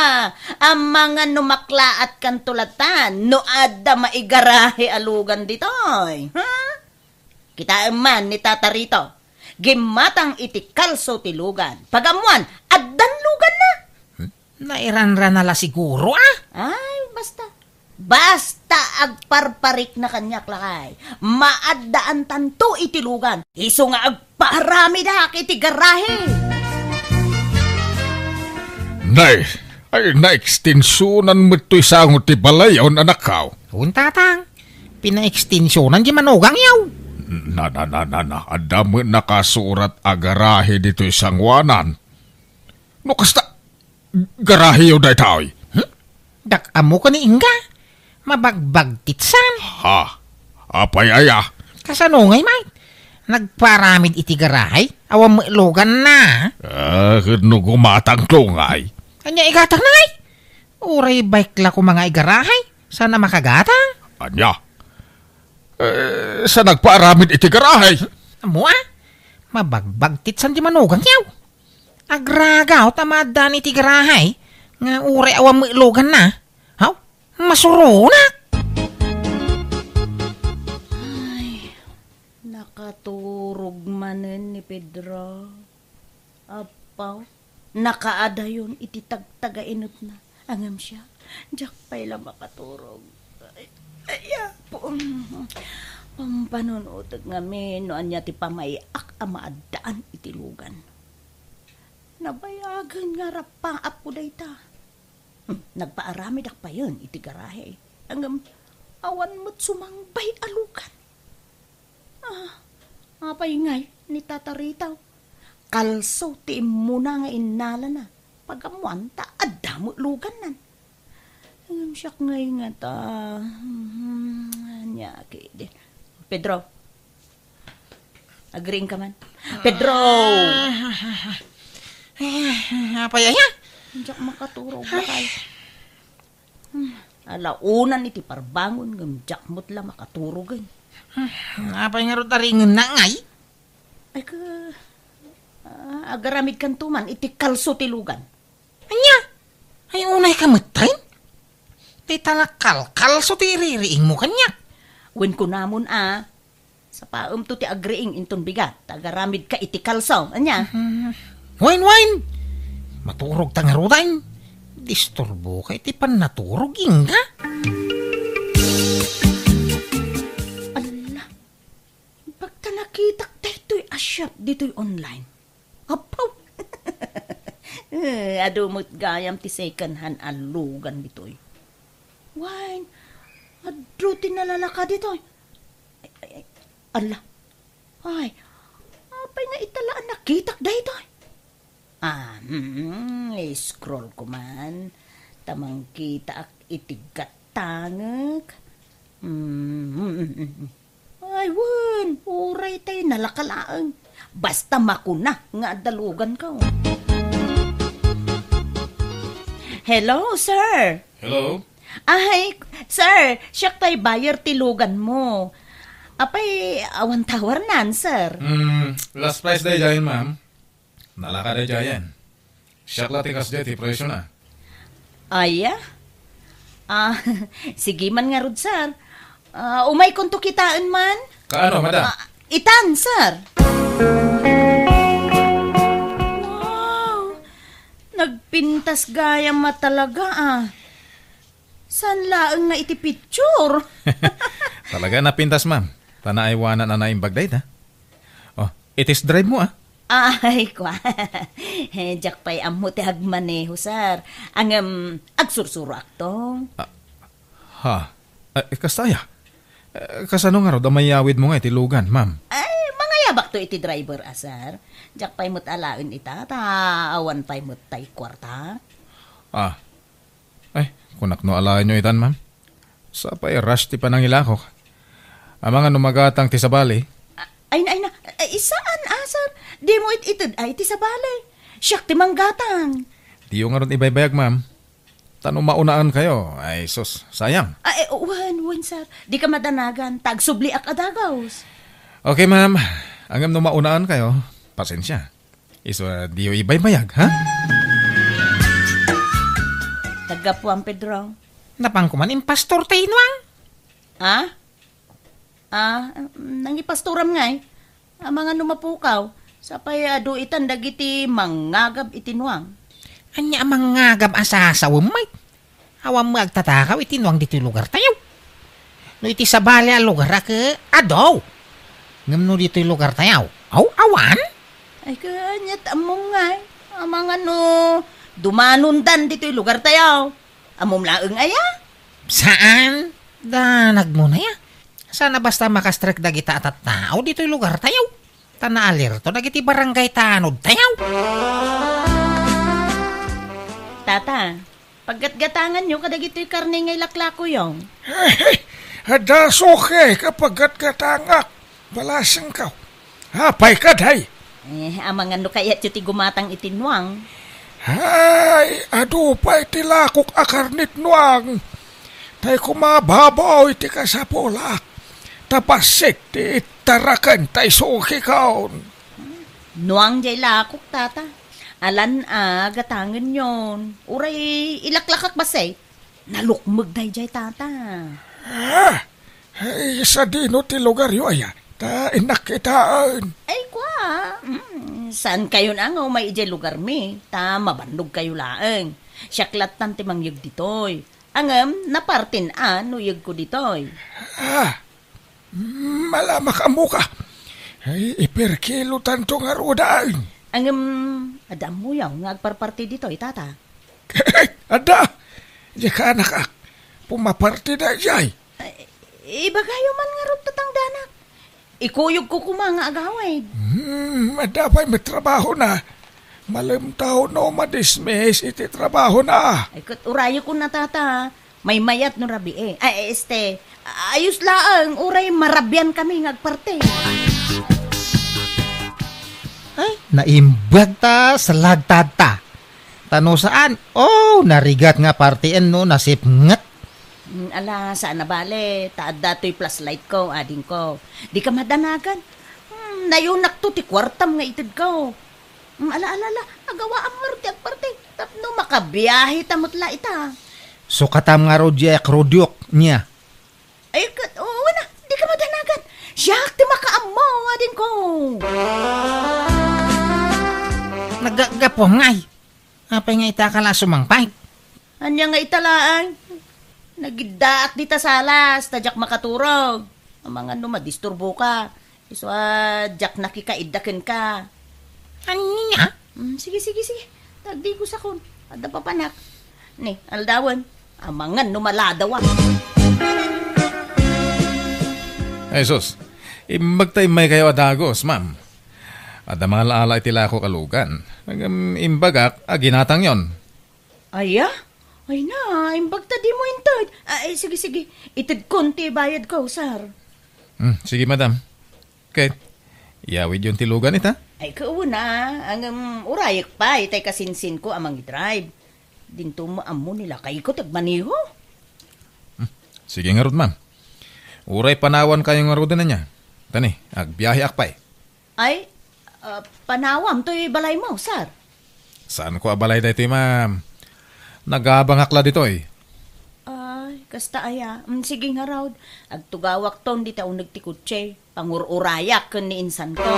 Amangan no maklaatkanto latta no adda maigarahe a lugan ditoy. Ha? Kitaem man ni Tata Rito, gimmatang iti kalso ti lugan. Pagammoan, addan luganna. Hmm? Nairanrana la siguro, a? Ay, basta. Basta agparparikna kaniak, lakay. Maaddaantanto iti lugan. Isu nga agpaaramidak iti garahe. Nay, ay, naekstensionan met toy sango ti balayon, anakko. Wen, tatang. Pinaekstensionan ti manugangyo. Na, na, na, na, na. Adda met nakasurat a garahe ditoy sangoanan. No kasta, garaheyo daytoy. Hmm? Dak ammo ken ni Inga. Mabagbagtitsan. Ha? Apay aya? Kasano ngay, Mike? Nagparamid iti garahe? Awan met luganna. Ah, ket no gumatangto ngay? Ania igatangna ngay? Uray bike la koma nga igarahe? Saan a makagatang? Ania? Eh, sa nagpaaramid iti garahe? Ammo a? Mabagbagtitsan ti manugangyo. Agragaw ta maaddaan iti garahe nga uray awan met luganna. Haw? Masuronak! Ay, nakaturog manen ni Pedro. Apaw, nakaadayon iti tagtagainepna. Ngem siak, diak pay la makaturog. Ay, ay, Apo. Pampanunotek ngamin no ania ti pamay-ak a maaddaan iti lugan. Nabayagen nga rappaapko dayta. Hmm, nagpaaramidak payen iti garahe. Ngem awan met sumangbay a lugan. Ah, apay ngay ni Tata Rito? Kalso ti immuna nga innalana. Pagammoan ta adda met lugannan. Ngem siak ngay ngata, hmm, ania kadi? Pedro, agriingka man. Pedro! Apay aya? Diak makaturog, lakay. Hmm, ala unan iti parbangon ngem diak met la makaturogen. Hmm, apay ngarud a riingenna ngay? Ay ka, ah, agaramidkanto man iti kalso ti lugan. Ania? Ay, unayka metten? Ti talakalkalso ti iririingmo kaniak. Wen kunamon a, sapaemto ti agriing inton bigat, ta agaramidka iti kalso. Ania? Mhm. Wen, wen! Maturog ta ngaruden. Disturbo ka iti pannaturog, inka? Alla, bagta nakitak daytoy a shop ditoy online. Apaw! Eh, adu met gayam ti second hand a lugan ditoy. Wen, adu ti nalalaka ditoy. Ay, ay, ay, alla. Ay, apay nga ita la a nakitak daytoy? Ah, mm, scroll ko man. Ta mangkitaak iti gatangek. Mm, mm, mm, mm. Ay, wen, uray tay nalaka laeng. Basta makuna nga adda luganko. Hello, sir. Hello? Ay, sir, siak tay buyer ti luganmo. Apay, awan tawarnan, sir? Mm, last price daydiayen, ma'am. Nalaka daydiayen. Siak la ti kasdiay ti presiona. Aya? Ah, sige man ngarud, sir. Ah, umaykonto kitaen man? Kaano, madam? Ah, itan, sir. Wow! Nagpintas gayam a talaga, ah. Saan laeng nga iti picture? Talaga napintas, ma'am. Ta naaywanan a naimbag dayta. Oh, i-test drive mo, ah. Ay, kwa. Eh, diak pay ammo ti agmaneho, sir. Ngem, agsursuroakto. Ah, ha? Eh, kasta aya? Eh, kasano ngarud a mayawidmo nga iti lugan, ma'am? Ay, mangayabakto iti driver a, sir. Diak pay met alaen ita, ta awan pay met tay kuarta. Ah, Ay, kunak no alaenyo itan, ma'am. Sapay rush ti panangilakok. Amangan no magatang ti sabali. A-, ay na, ay na. Ay, saan, ah, sir? Dimo it-ited ay ti sabali. Siak ti manggatang. Diyo ngarud ibaybayag, ma'am. Ta no maunaan kayo, ay sus, sayang. Ay, wen, wen, sir. Dika madanagan, ta agsubliak a dagaws. Okay, ma'am. Ngem no maunaan kayo, pasensia. Isu a diyo ibaybayag, ha? Naggapuan, Pedro. Napanko man impastor ti inuang. Ah? Ah, nangipastoram ngay? Amangan no mapukaw. Sapay adu itan dagiti mangngagab iti nuang. Ania a mangngagab a sasawem, Mike? Awan met agtatakaw iti nuang ditoy lugartayo. No iti sabali a lugar a ke-, adu. Ngem no ditoy lugartayo, aw, awan? Ay, kaniat ammom ngay. Amangan no dumanondan ditoy lugartayo. Ammom laeng aya? Saan? Danagmo na ya. Saan a basta makastrek dagita a tattao ditoy lugartayo. Ta naalerto dagiti barangay tanodtayo. Tata, paggatgatanganyo kadagitoy karne nga ilaklakoyo. Adda suke ka paggatgatangak, balasengko. Apay kadi? Eh, amangan no kayatyo ti gumatang iti nuang. Ay, adu pay ti lakok a karne ti nuang. Tay kumababaw iti kasapulak. Ta bassit ti ittaraken tay sukikon. Nuang jay lakok, tata. Alan a gatangenyon. Uray ilaklakak bassit. Nalukmeg dayjay, tata. Ah, ay, sadino ti lugaryo aya? Ta innak kitaen. Ay, kwa. Mm, saan kayo na nga umay idiay lugar mi? Ta mabannog kayo laeng. Siak lattan ti mangyeg ditoy. Angem, napartin a no yegko ditoy. Ah, Malamak ammoka. Ay, iperkilotanto ngaruden. Ngem, adda ammoyo nga agparparti ditoy, tata? Adda. Diay kaanakak. Pumaparti dayjay. Ay, ibagayo man ngarud, tatangdanak. Ikuyogko koma nga agawid. Hmm, adda pay met trabahona. Malem ta no madismiss iti trabahona. Ay, ket urayekon a, tata. Maymayat no rabii. Ay, este, ayos laeng, uray marabian kami nga agparti. Ay, naimbag ta sa lagtadta. Ta no saan, oh, narigat nga partien no nasipnget. Mm, ala, saan a bale, ta adda toy flashlight ko, adingko. Dika madanagan. Hmm, nayunakto ti kuartam nga itedko. Mm, ala, ala, ala, agawaam ngarud ti agparti. Tapno makabiahe ta met la ita. Sukatam ngarud diay akrodyok, nia. Ay, ket, oo na, dika madanagan. Siak ti makaammo, adingko. Naggapuam ngay. Apay nga ita ka la sumangpay? Ania nga ita laeng? Nagiddaak dita salas, ta diak makaturog. Amangan no madisturbo ka. Isu a diak nakikaidda kenka. Ania? Mm, sige, sige, sige. Tagdigos akon. Adda papanak. Ni, aldawen. Amangan no maladawa. Ay, sus. Imbag ta immay kayo a dagos, ma'am. Adda mangala-ala iti lakok a lugan. Ngem imbagak a ginatangyon. Aya? Ay na, imbag ta dimo inted. Ay, sige, sige. Itedkon ti bayadko, sir. Hmm, sige, madam. Ket, iyawidyon ti lugan ita? Ay, kauna, ngem urayek pay, tay kasinsinko a mangidrive. Dinto mo ammo ni lakayko ti agmaneho. Hmm, sige ngarud, ma'am. Uray panawan kayo ngaruden ania. Tani, agbiaheak pay. Ay, ah, panawam toy balaymo, sir? Saanko a balay daytoy, ma'am. Nagabangak la ditoy. Ay, kasta aya. Mm, sige ngarud. Agtugawakton dita uneg ti kotse. Pangur-urayak ken ni insanko.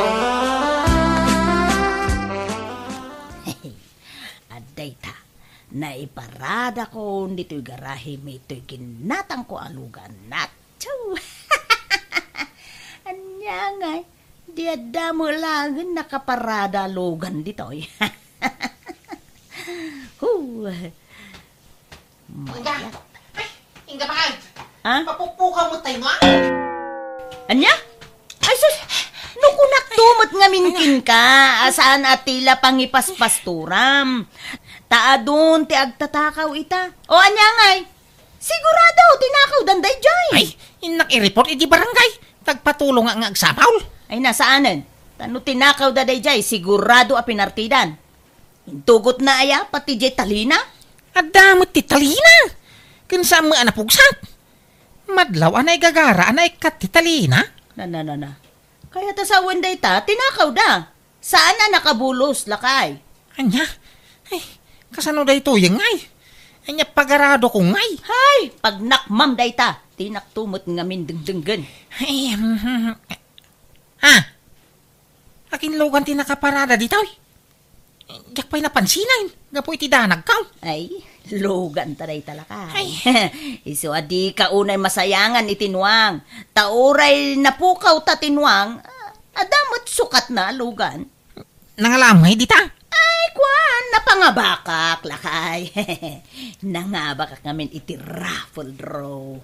Adda ita. Naiparadakon ditoy garahe mi toy ginatangko a lugan. Atsu! Ania ngay? Di adda met laengen nakaparada a lugan ditoy. Hu! Inga! Mayat. Ay, inga bakay! Ha? Papukpukaw mo tayo, no? Ania? Ay, sus! No kunakto met ngamin kenka, a saan a ti la pangipaspasturam. Ta adun ti agtatakaw ita. O, ania ngay? Sigurado, tinakawdan daydiay. Ay, innak i-report iti barangay. Tagpatulong nga, nga agsapaw. Ay, na, saanen. Ta no tinakawda daydiay, sigurado a pinartidan. Intugotna aya pati diay talina? Adda met ti talina. Ken saan met a napugsak. Madlaw a naigagara a naikkat ti talina. Na, na, na, na. Kayat a sawen dayta, tinakawda. Saan a nakabulos, lakay. Ania? Ay, kasano daytoy ngay? Ania pagaradok ngay? Hay, pagnakmam dayta. Tinakto met ngamin dengdenggen. Ay, hmm, hmm, hmm. Ah! Akin lugan ti nakaparada ditoy? Diak pay napansinan, gapu iti danagko. Ay, lugan ta dayta lakay. Ay. Isu a dika unay masayangan iti nuang. Ta uray napukawta ti nuang, adda met sukatna a lugan. Nangalam ngay dita? Ay, kuan, napangabakak, lakay. Nangabakak ngamin iti raffle draw.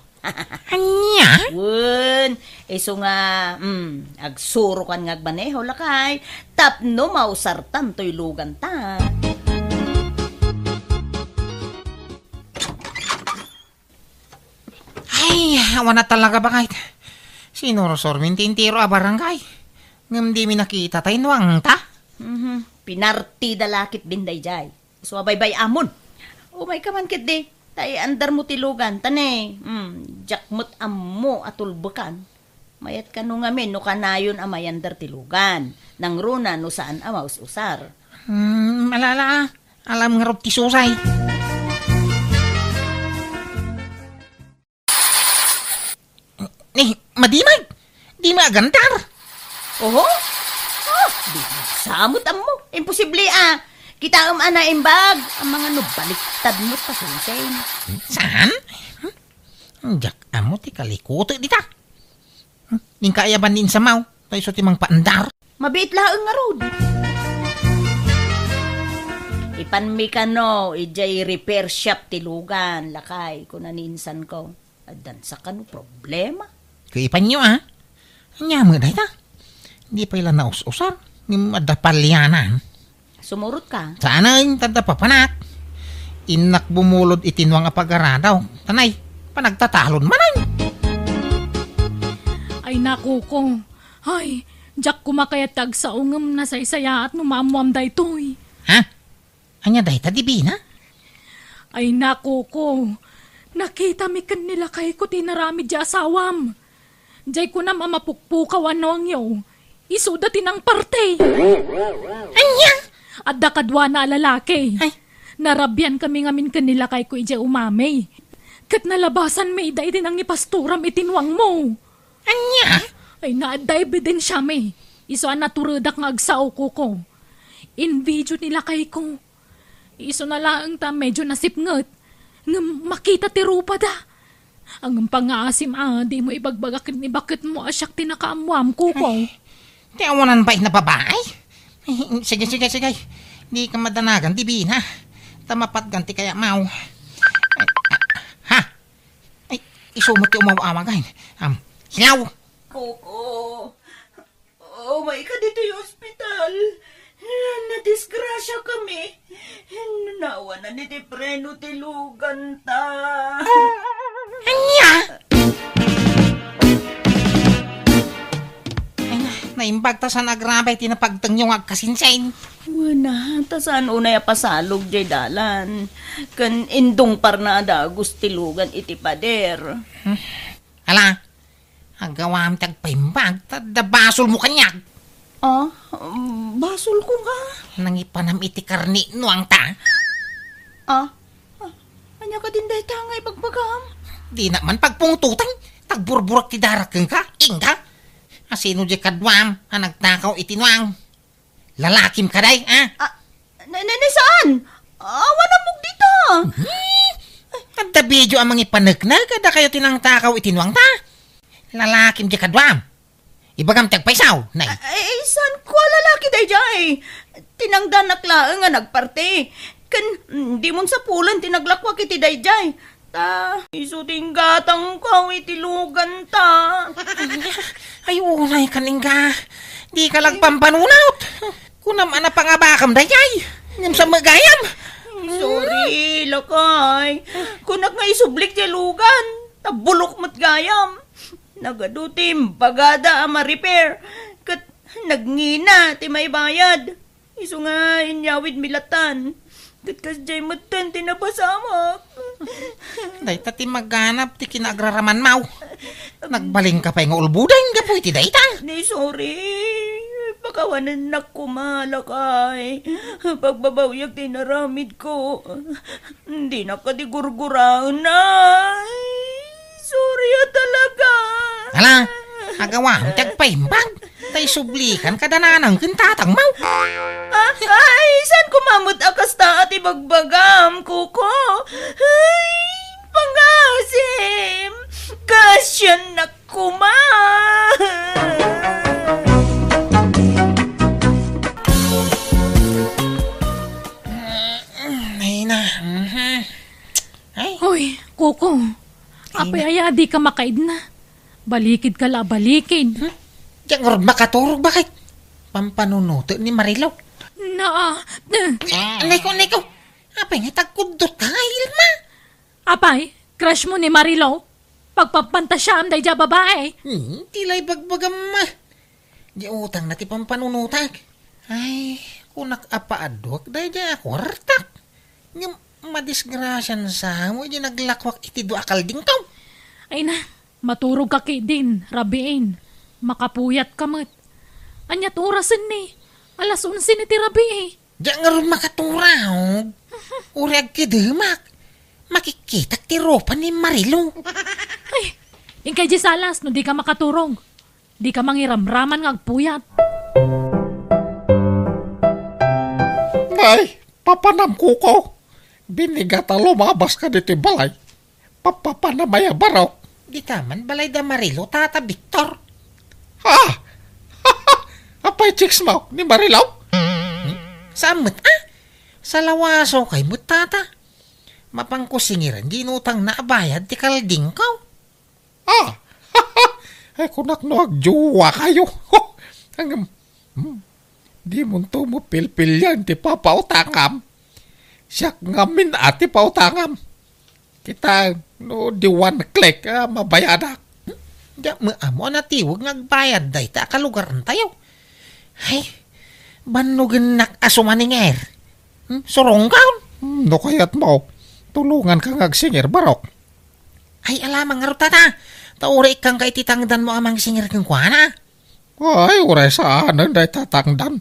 Ania? Wen, isu nga, mm, agsurokan nga agmaneho, lakay, tapno mausartan toy luganta. Ay, awan a talaga, bakay. Sinursor mi ti entero a barangay. Ngem di mi nakita tay nuangta. Mhm. Pinartida la ketdin daydiay. Isu a baybay-amon. Umayka man ketdi. Ta iandar mo ti lugan, ta ne, mm, diak met ammo a tulbekan. Mayat kano ngamin no kanayon a mayandar ti lugan. Nangruna no saan a maus-usar. Hmm, malala, ah. Alam ngarud ti susay. Ni, madimag! Di maagandar! Oho? Oh, di samot ammo. Imposible, ah. Kitaem a naimbag. Amangan no baliktad mo ta, Sensei. Saan? Hmm? Diak ammo ti kalikutek dita. Hmm? Ning kaayaban ni insamaw, ta isu ti mangpaandar. Mabiit laeng ngarud. Ipanmi kano, idiay repair shop ti lugan, lakay, kuna ni insanko. Addan sa kano problema? Kuipanyo, ah. Ania met dayta? Di pay la naus-usar, ngem adda palianan. Sumurot ka. Saan a inta adda papanak. Innak bumulod iti nuang a pagaradaw. Tanay, panagtatalon manen. Ay, nakuko. Ay, diak koma kayat ti agsao ngem nasaysayaat no maammoam daytoy. Ha? Ania dayta, Divina? Ay, nakuko. Nakitami ken ni lakayko ti inaramid ti asawam. Diay kunam a mapukpukaw a nuangyo. Isuda ti nangparti. Ania? Adda kaduana a lalaki. Ay. Narabiankami ngamin ken ni lakayko idiay umami. Ket nalabasanmi ida iti nangipastoram iti nuangmo. Ania? Ay, naadda ebidensiami. Isu a naturedak nga agsao, kuko. In-video ni lakayko. Isuna laeng ta medyo nasipnget. Ngem makita ti rupada. Ngem pangngaasim a dimo ibagbaga ken ibaketmo a siak ti nakaammoam, Kuko. Ay, ti awanan bay na babae? Ay, sige, sige, sige. Dika madanagan ti bina. Ta mapatgan ti kayamaw. Ay, ah, ha? Ay, isu met ti umaw-awag ay. Am, hello? Kuko. Umayka ditoy ospital. Nadisgrasiakami. Nawanan iti preno ti luganta. Ania? Ay na, naimbag ta saan agrabay ti napagtengyo nga agkasinsin. Wen a, ta saan unay a pasalog jay dalan. Ken indungparna a dagus ti lugan iti pader. Hmm. Ala, agawam ti agpaimbag, ta adda basolmo kaniak. Ah, basolko nga? Nangipanam iti karni nuangta. Ah, ah, ania kadin dayta nga ibagbagam? Dina man pagpungtotan, ta agburburak ti darak kenka, inka. Asino di kaduam a nagtakaw iti nuang? Lalakim kadi, a? Ah, na, na, na saan? Awan ammok dita. Hmm? Adda video a mangipaneknek, adda kayo ti nangtakaw iti nuangta. Lalakim di kaduam. Ibagam ti agpaysaw, nay. Ay, ay, saan ko a lalaki dayjay? Tinangdanak laeng nga nagparte. Ken, mm, dimon sapulen ti naglakwak iti dayjay. Ta, isu ti inggatangko iti luganta. Ay, unay kan ingga. Di ka lagpampanunot. Kunam a napangabakam dayjay. Ngem sa magayam. Sorry, lakay. Kunak nga isublik ti lugan. Ta bulok met gayam. Nagadu ti imbagada a ma-repair, ket nagngina ti maibayad. Isu nga inyawidmi latan, ket kasdiay metten ti napasamak. Dayta ti maganap ti kinaagraramanmaw. Nagbalin ka pay nga ulbuden gapu iti dayta. Ni sorry, pakawanennak koma, lakay. Pagbabawiak ti inaramidko. Dinak kadi gurguraen, ay. Sorry a talaga. Ala, agawam ti agpaimbag. Ta isublikan kada nanang ken tatangmo. Ah, ay, saan koma met a kasta a ti bagbagam, Kuko? Ay, pangasim. Kasiannak koma. Ay na, mhm. Ay. Hoy, Kuko. Ay, apay na- aya, di ka makaidna. Balikid ka la, balikid. Hmm? Diak ngarud makaturog, bakit? Pampanunuto ni Marilo. Naa. Niko, niko. Apay nga tagkuddot ka nga, Ilma? Apay, crush mo ni Marilo? Pagpampantasiaam daydiay a babae? Hmm, ti lay bagbagam, ma. Di utang na ti pampanunutak. Ay, kunak a paaduak daydiay a kuartak. Ngem madisgrasian sa mo idi naglakwak iti dua a kaldingko. Ay na, maturog ka ketdin, rabiin. Makapuyat ka met. Aniat orasen ni? Alas onse ni ti rabii. Diak ngarud makaturog. Uray agkidemak. Makikkitak ti rupa ni Marilo. Ay, inkay di salas no di ka makaturog. Di ka mangiramraman nga agpuyat. Nay, papanam, Kuko. Binigat a lumabas ka ditoy balay. Papapanam aya, barok? Dita man balay da Marilo, Tata Victor. Ha? Apay chicks mo ni Marilo? Hmm? Saan met, ah? Salawaso kay met, Tata. Mapanko singiran, di inutang na a bayad ti kaldingko. Ah! Ay, kunak no agjowa kayo. Ang, hmm, di mo to mo pilpilian ti papautangam. Siak ngamin a ti pautangam. Kita, no, di one click, ah, mabayadak. Diak mo amo a natiweg nga agbayad dayta a kalugaran tayo. Ay, bannugennak a sumaningeer. Hmm, surongkaon? Hmm, no kayat mo, tulungan ka nga agsinger, barok. Ay, alamang ngarud, Tata. Ta uray ikkan ka iti tangdan mo a mangsinger kenkuana. Ay, uray saanen dayta tangdan.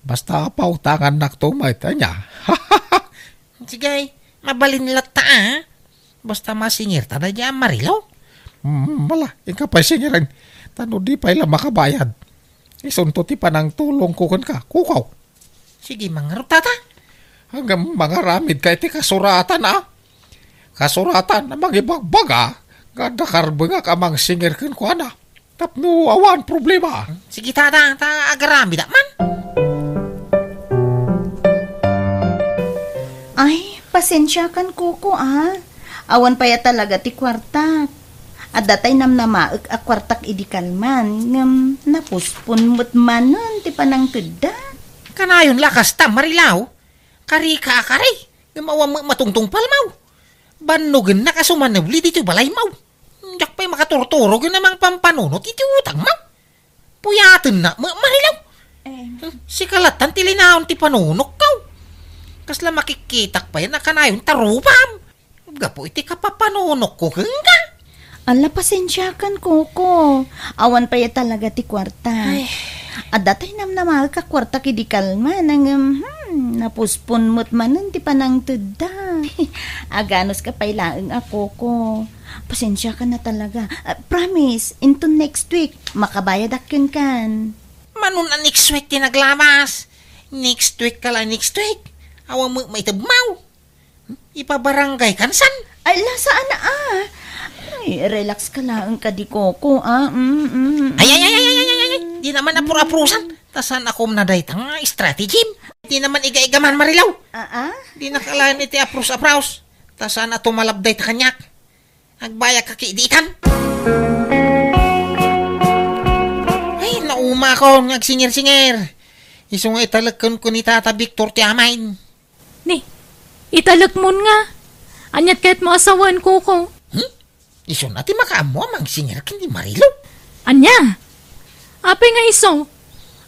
Basta pautangannak to, mayta nia. Sige, mabalin latta, ah. Basta masingirta daydiay a Marilo. Hmm, mala, inka pay singiren. Ta no di pay la makabayad, isunto ti panangtulongko kenka, Kuko. Ti gimang ngarud, tata? Ngem mangaramidka iti kasuratan, a? Kasuratan a mangibagbaga nga adda karbengak a mangsinger kenkuana tapno awan problema. Sige, tata, ta agaramidak man. Ay, pasensiakan, Koko, a. Awan pay a talaga ti kuartak. Adda tay namnamaek a kuartak idi kalman, ngem napuspon met manen ti panangtedda. Kanayon la kasta, Marilaw. Karika a kari, ngem awan met matungtungpalmaw. Bannogennak a sumanebli ditoy balaymaw. Diak pay makaturturo ken a mangpampanunot iti utangmaw. Puyatennak met, Marilaw. Eh. Sika lattan ti linaon ti panunokkaw. Kasla makikkitak pay a kanayon ta rupam. Gapu iti kapapanunokko kenka. Ala, pasensiakan, Koko. Awan pay talaga ti kuarta. Ay. Adda tay namnamaek a kuarta idi kalman, ngem, hmm, napuspon met manen ti panangtedda. Aganuska pay laeng a, Koko. Pasensiakan a talaga. Ah, promise, inton next week, makabayadak kenkan. Manon a next week ti naglamas? Next week ka la, next week. Awan met maitedmaw. Ipabarangay kan san? Ay, la, saan a, ah. Ay, relax ka laeng kadi, Koko, ah. Mm, mm, mm. Ay, ay, ay, ay, ay, ay, ay, ay. Di naman apur-apurusan. Ta saan a kumna dayta nga strategy? Di naman iga-iga man, Marilaw. Ah, ah? Di nakalain iti aprus-aprus. Ta saan a tumalab dayta kaniak? Agbayag ka ki ditan. Ay, naumakon nga agsinger-singer. Isu nga italek kenka ni Tata Victor ti amaen. Ni, italekmon nga. Aniat kayatmo a sawen, Koko? Hmm? Isuna ti makaammo a mangsinger ken ni Marilo? Ania? Apay nga isu?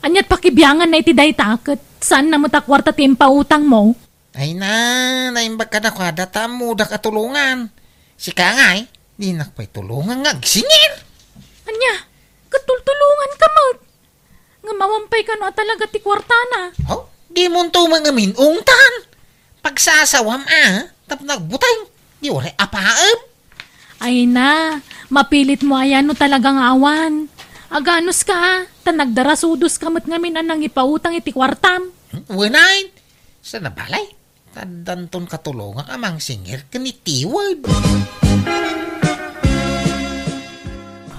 Aniat pakibianganna iti dayta ket saanna met a kuarta ti impautangmo? Ay na, naimbag kadakuada ta ammodak a tulongan. Sika ngay, dinak pay tulongan nga agsinger. Ania? Ket tultulonganka met. Ngem awan pay kano a talaga ti kuartana. Oh, dimonto met ngamin ungtan. Pagsasawam a, tapno agbuteng. Di uray apaem. Ay na, mapilitmo aya no talaga nga awan. Aganuska a, ta nagdarasudoska met ngamin a nangipautang iti kuartam. Hmm, wen ay, saan a balay? Addanton katulongak a mangsinger ken ni Tiwed.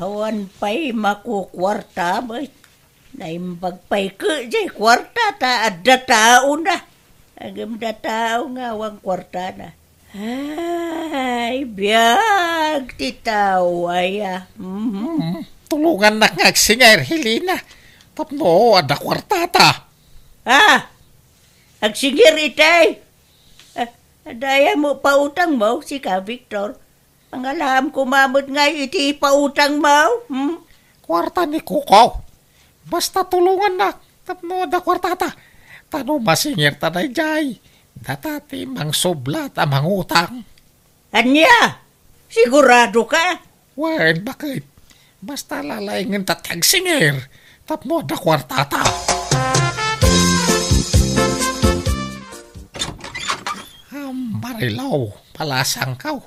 Awan pay makukuarta met. Naimbag pay ket jay kuarta ta adda taona. Ngem adda tao nga awan kuartana. Ay, biag ti tao aya. Mhm. Hmm, tulongannak nga agsinger, Helena. Tapno adda kuartata. Ah! Agsinger itay. Ah, adda aya met pautangmo, sika, Victor? Mangalaam koma met ngay iti pautangmo, hmm? Kuarta ni Koko. Basta tulongannak tapno adda kuartata. Ta no masingerta daydiay, data ti mangsublat a mangutang. Ania? Siguradoka? Wen, baket. Basta lalaingenta ti agsinger tapno adda kuartata. Am, Marilaw, palasangkaw.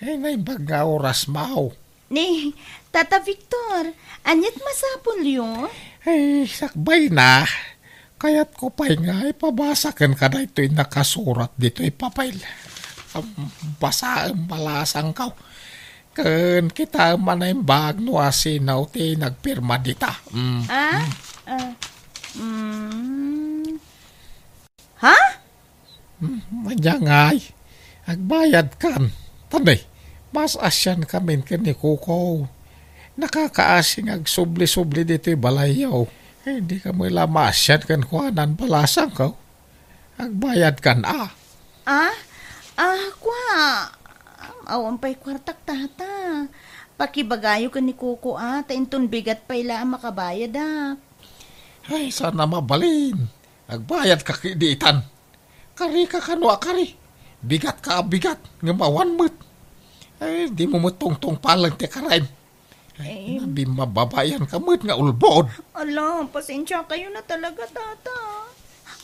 Ay, naimbag nga oras, maw. Ni, Tata Victor, aniat masapulyo? Ay, sakbay na. Kayatko pay nga ipabasa kenka daytoy nakasurat ditoy papel. Am, basaem, palasangkaw. Ken kitaem a naimbag no asino ti nagpirma dita. Mm. Ah? Ah, mm. Ha? Hmm, ania ngay? Agbayadkan. Tani, maas-asiankamin ken ni Koko. Nakakaasi nga agsubli-subli ditoy balayyo. Eh, dika met la maasian kenkuana, palasangkaw. Agbayadkan a. Ah? Ah, kua. Awan pay kuartak, tata. Pakibagayo ken ni Koko a, ta inton bigat pay la a makabayadak. Ay, saan a mabalin. Agbayadka ki ditan. Karika kano a kari. Bigatka a bigat, ngem awan met. Ay, dimo met tungtungpalen ti karaem. Ay, em, nabimababaianka met nga ulbod. Ala, pasensiakayon a talaga, tata.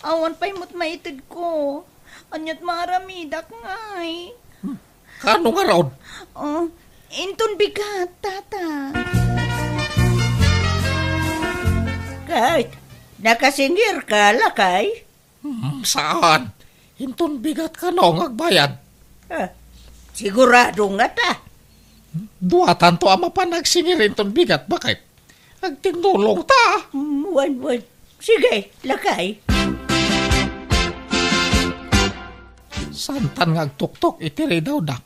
Awan pay met maitedko. Aniat maaramidak ngay? Hmm. Kano ngarud? Oh, inton bigat, tata. Ket, nakasingerka, lakay? Hmm, saan. Inton bigat kano nga agbayad? Ah, sigurado nga ta. Duatanto a mapan agsingir inton bigat, baket? Agtindulong ta. Mm, wen, wen. Sige, lakay. Santan nga agtuktok iti ridawda.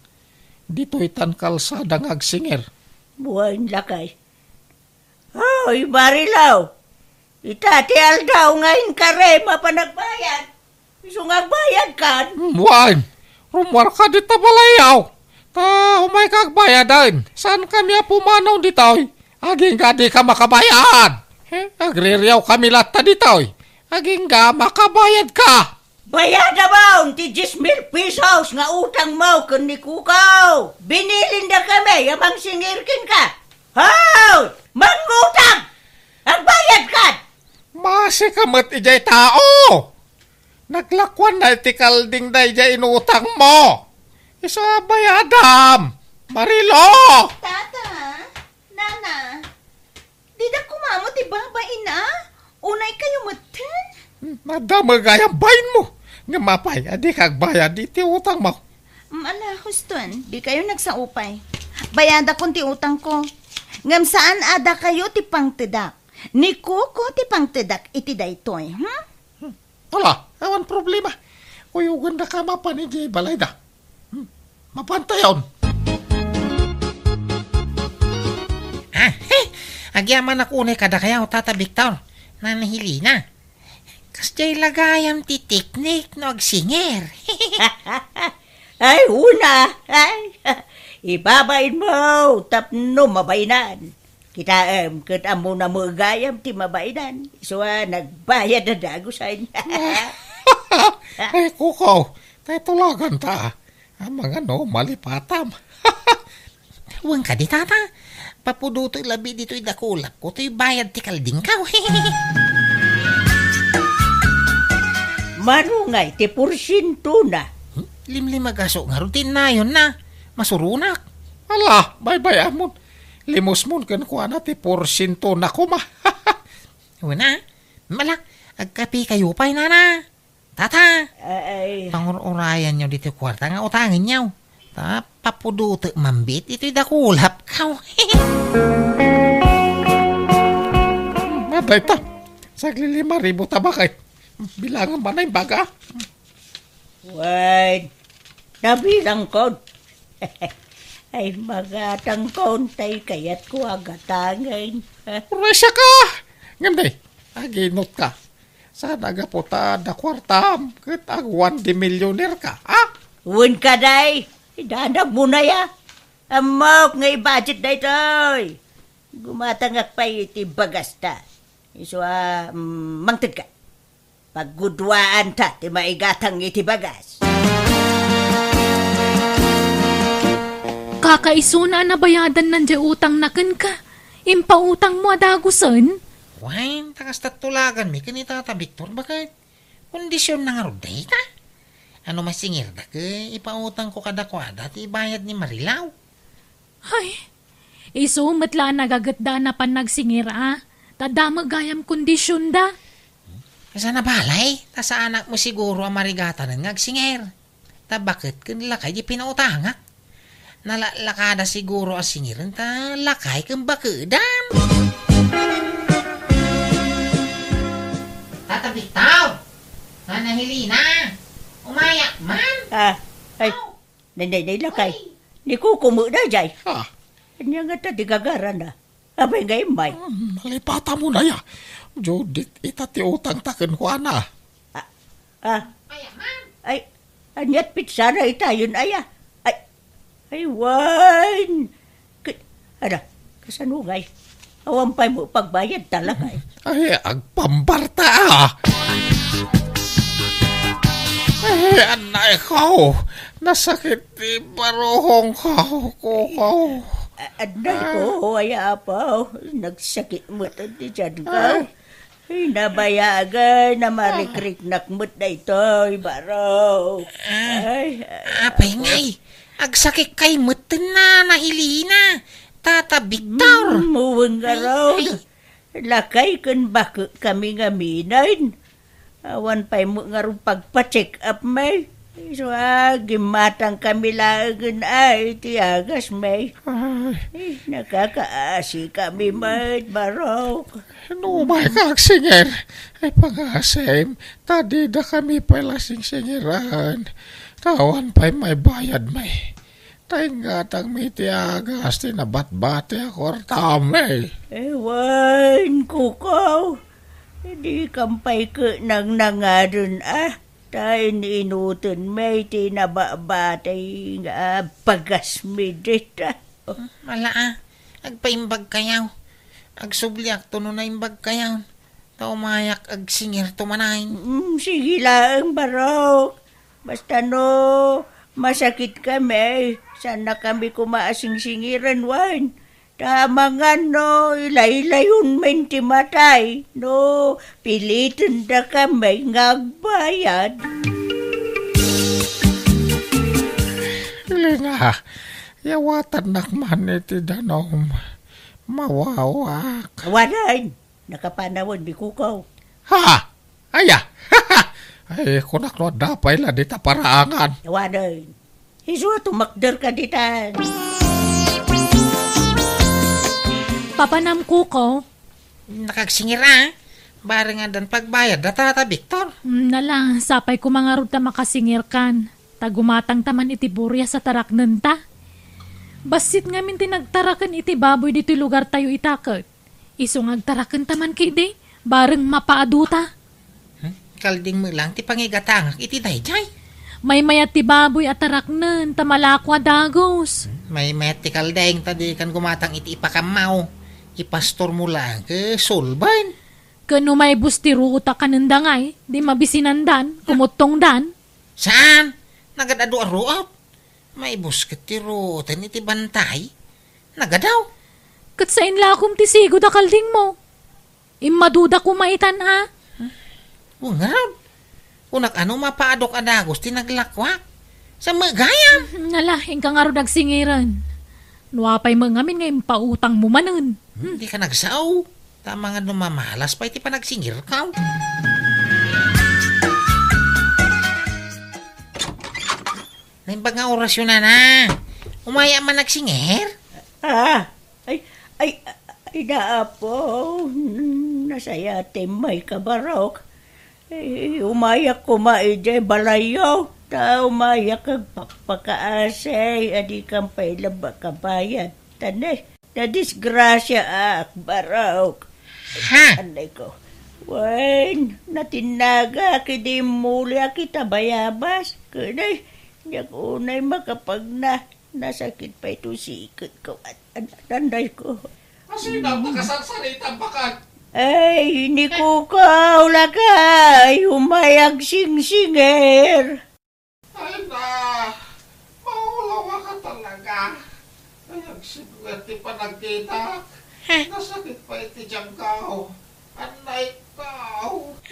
Ditoy tan kalsada nga agsingir. Wen, lakay. Hoy, Marilaw! Ita ti aldaw nga inkarem a panagbayad. Isu nga agbayad kan? Hmm, wen, rummuarka dita balayyo. Ta umayka agbayaden. Saankami a pumanaw ditoy. Agingga dika makabayad. Eh, agririawkami latta ditoy. Agingga makabayadka. Bayadamon ti diez mil pesos nga utangmo ken ni Kuko. Binilindakami a mangsingir kenka. Hoy! Mangutang! Agbayadkan! Masika met idiay tao! Naglakuanna iti kalding daydiay inutangmo! Isu a bayadam! Marilo! Tata! Nana! Dida koma met ti babain, a? Unay kayo metten? Hmm, adda met gayam bainmo. Ngem apay, a dika agbayad iti utangmo? Mm, ala, huston, di kayo nagsaupay. Bayadakon ti utangko. Ngem saan a dakayo ti pangtedak. Ni Kuko ti pangtedak iti daytoy, hmm? Hmm. Ala, awan problema. Kuyogandaka mapan idiay balayda. Hmm. Mapantayon. Ah, he! Agyamanak unay kadakayo, Tata Victor. Nana Helena. Kasdiay la gayam ti teknik no agsingir. Ay, una. Ay, ibabain mo tapno mabainan. Kitaem, ket ammona met gayam ti mabainan. Isu a nagbayad a dagusen. Ay, Kuko, tay tulaganta. Amangan no malipatam. Wen kadi, Tata. Papudotek labi ditoy dakulapko, toy bayad ti kaldingko. Mano ngay ti porsientona? Hmm? Limlimagaso ngarud ti innayonna. Masuronak. Ala, baybay-amon. Limosmon kenkuana ti porsientona koma. Wen a. Ala, agkapikayo pay, Nana. Tata! Ay. Pangur-urayanyo ditoy kuarta nga utangenyo. Ta, papudotek mambit itoy dakulapko. Hmm, dayta. Saglilima ribu ta baket. Bilangan man ay baga. Wen, nabilangkon. Ay, magatangkon tay kayatko a gatangen. Uray, siaka! Ngem di, aginutka. Saan a gapu ta adda kuartam ket awan di millionaire ka, a? Wen kadi, idanagmo na ya. Ammok nga i-budget daytoy. Gumatangak pay iti bagasta. Isu a, mm, mangtedka. Pagguduaanta ti maigatang iti bagas. Kakaisuna a nabayadanna diay utangna kenka. Impautangmo a dagusen? Wen, ta kasta tulaganmi ken ni Tata Victor, baket. Kondisionna ngarud dayta. No masingirda ket ipautangko kadakuada ti ibayad ni Marilaw. Hay, isu met la a nagagetda a napan nagsingir a, ta adda met gayam kondisionda. Kasano balay, ta saanak met siguro a marigatanen nga agsingir. Ta baket ken lakay di pinautangak. Nalaklakada siguro a singiren ta lakay ken bakedam. Tata Victor! Nana Helena! Umayak man! Ah, ay, Aw! Nay, nay, nay, lakay. Ay! Ni Kuko met daydiay. Ah. Ania ngata ti gagarana? Apay nga immay? Hmm, nalipatamon aya. Judith, ita ti utangta kenkuana. Ah, ah. Ay, aniat pitsana itayon aya? Ay, ay, wen. Ket, ada, kasano ngay? Awan pay mo pagbayad talaga, eh. Ay, agpambarta, ah. Ay, anay ko. Nasakit ti baruhong ko, Kuko. A-, anay ko, ay, apo. Nagsakit mo ti tiyan ko. Ay. Ay, nabayagan, namarikriknak met daytoy, baro. Ah, ay, ay, apay ngay, agsakit kay met ti Nana Helena, Tata Victor. Mm, muweng nga raw. Ay, ay. Lakay ken bakekami ngamin. Awan pay met ngarud pagpa-check up, may. Isu a, gimmatangkami laengen a iti agasmi. Ay. Eh, nakakaasikami met, Barok. No umayka agsingir, ay pangasim, ta didakami pay la singsingiran. Ta awan pay maibayadmi. Ta ingatangmi iti agas ti nabatbati a kuartami. Ewan, Kuko. Dikam pay ket nangnangaden a. Ta in-inutenmi ti nabatbati nga bagasmi dita. Ala a, agpaimbagkayo. Agsubliakto no naimbagkayo. Ta umayak agsingirto manen. Mm, sige laeng, Barok. Basta no masakitkami, saannakami koma a singsingiren wen. Ta amangan no ilaylayonmin ti matay, no pilitendakami nga agbayad. Linga, yawatannak man iti danum. Mawawak. Awanen, nakapanawen ni Kuko. Ha? Aya? Ay, kunak no adda pay la dita paraangan. Awanen. Isu a tumakder ka ditan. Papanam, Kuko. Nakagsingir a. Bareng addan pagbayad da Tata Victor. Mm, nala, sapay koma ngarud ta makasingirkan. Ta gumatangta man iti burias a taraknenta. Bassit ngamin ti nagtaraken iti baboy ditoy lugartayo ita ket. Isu nga agtarakenta man ketdi, bareng mapaadota. Hmm? Kalding met lang ti pangigatangak iti daydiay. Maymayat ti baboy a taraknen, ta malako a dagus. Hmm? Maymayat ti kalding, ta dikan gumatang iti ipakammaw. Ipastormo lang, ket sulben. Ket no maibus ti ruot a kanenda ngay, di mabisinandan, kumuttongdan. Saan? Nagad-adu a ruot? Maibus ket ti ruoten iti bantay. Nagadaw. Ket sain la a kumtisigo da kaldingmo. Immaduda koma itan a. Wen ngarud. Kunak a no mapaadok a dagus ti naglakuak. Sa met gayam. Nala, inka ngarud agsingiren. No apay met ngamin nga impautangmo manen. Hmm, di ka nagsao. Tama nga no mamalas pay ti panagsingirkaw. Naimbag nga orasyon, nana. Umay a man agsingir? Ah, ay, ay, ay, da, Apo. Nasayatem, may kabarok. Eh, umayak koma idiay balayyo. Ta umayak agpakpakaasi, a dikam pay la makabayad. Tane, nadisgrasya ak, barok. Ha? Anay ko. Wen, natinnaga, kidi muli a kita bayabas. Kunay, diak unay makapagna. Nasakit pay to siket ko. An-, an-, anday ko. Asino a pakasarsarita bakat? Ay, ni Kukaw lakay, umay agsingsingir. Ay na, maulawa ka talaga. Ay, agsibnget ti panagkitak. Heh. Nasakit pay ti tiangko. Anay ko.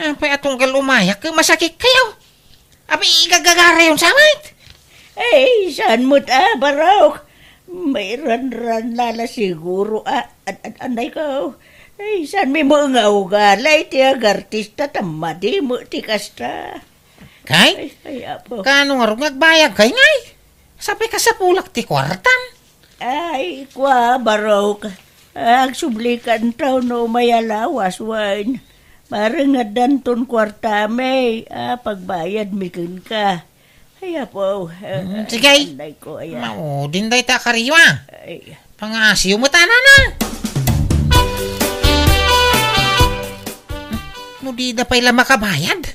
Apay a tunggal umayak, masakit kayo? Apay, igagagarayon sa met? Ay, saan met a, barok? Mairanran la la siguro a, an-, an-, anay ko. Ay, saan mi met nga ugali ti agartista ta madi met ti kasta? Kay? Ay, ay, apo. Kaano ngarud nga agbayag kay ngay? Sapay kasapulak ti kuartam. Ay, kua, barok. Agsublikanto no may alawas wen. Mareng addanton kuartami a pagbayadmi kenka. Ay, apo. Mm, sige. Anday ko, aya. Maudin dayta a kariwa. Ay. Pangasiw met a, nana. No dida pay la makabayad,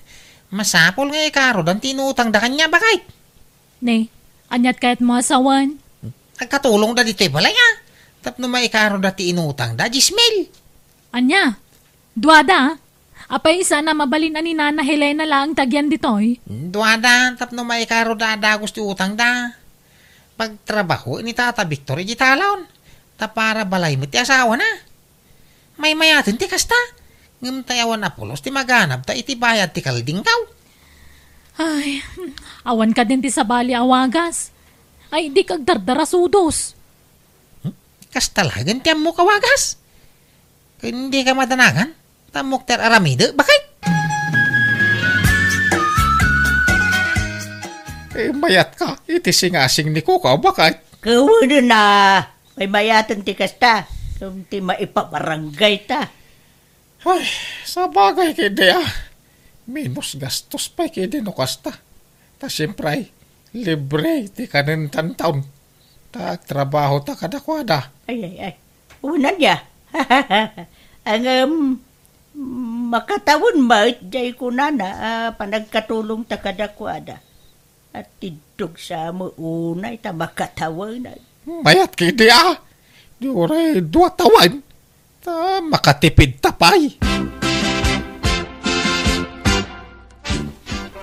masapul nga ikarudan ti inutangda kaniak, baket. Ne, aniat kayatmo a sawen? Agkatulongda ditoy balay a. Tapno maikaruda ti inutangda, dies mil. Ania? Duada? Apay, saan a mabalin a ni Nana Helena laeng ti agian ditoy? Duada, tapno maikaruda a dagus ti utangda. Pagtrabaho ni Tata Victor iti talon. Ta para balay met ti asawana. Maymayaten ti kasta. Ngem tay awan a pulos ti maganabta iti bayad ti kaldingkaw. Ay, awan kadin ti sabali a wagas. Ay, dika agdardara sudos. Hmm? Kasta laeng ti ammok a wagas? Ken dika madanagan? Ta ammok ti ar-aramidek, baket? Ti mayatka iti singasing ni Kukaw, baket. Kawanen a, maymayaten ti kasta, ken ti maipabarangay ta. Ay, sabagay ketdi a, menos gastos pay ketdi no kasta. Ta siempre, libre ti kanentanton. Ta agtrabaho ta kadakuada. Ay, ay, ay. Unan ya. Ngem, makatawen met jay kunana a panagkatulong ta kadakuada. At tiddog sa mo unay ta makatawen. Mayat ketdi a. Di uray dua tawen. Ta makatipid ta pay.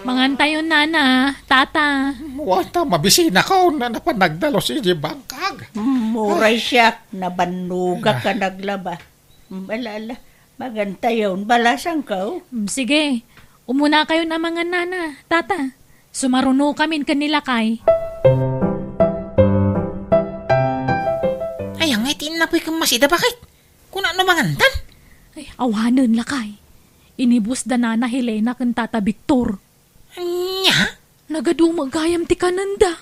Mangantayon, nana, tata. Wen ta mabisinakon a napan nagdalus iti bangkag. Mm, uray siak, nabannogak a naglaba. Mm, ala, ala. Mangantayon, balasangko. Mm, sige. Umunakayon a mangan, nana, tata. Sumarunokamin ken ni lakay. Ay, angay ti innapoy ken masida, baket? Kuna no mangantan? Ay, awanen, lakay. Inibusda nana Helena ken tata Victor. Ania? Nagadu met gayam ti kanenda.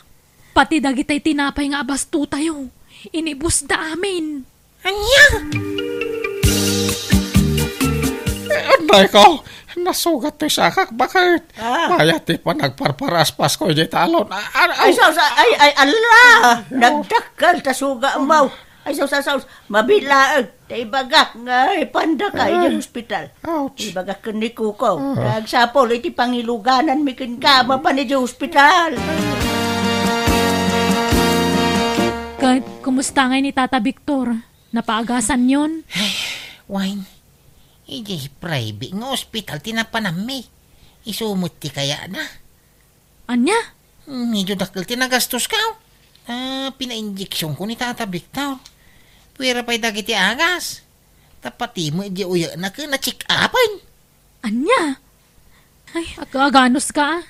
Pati dagitay tinapay nga abastotayo, inibusda amin. Ania? Eh, anay ko, nasugat ti sakak, baket? Ah. Mayat ti panagparparas Pasko iti talon. Ah, ah, Ay, ah. Sus, ay, ay, ala! Nagdakkel ta suga mo. Ay, sus, sus, sus. Mabilaeg. Ta ibagak nga ipandaka iti hospital. Ouch. Ibagak ken ni Kuko. Ah. Ta agsapul iti pangilugananmi kenka, mapan iti hospital. Ket, kumusta ngay ni Tata Victor? Napaagasanyon? Ay, wen. Idiay private nga hospital ti napananmi. Isu met ti kayatna. Ania? Medyo dakkel ti nagastoska. Ah, pinainjeksionko ni Tata Victor. Puwera pay dagiti agas. Ta pati met idiay uyekna ket na-check-upen. Ania? Ay, aga-aganuska, a.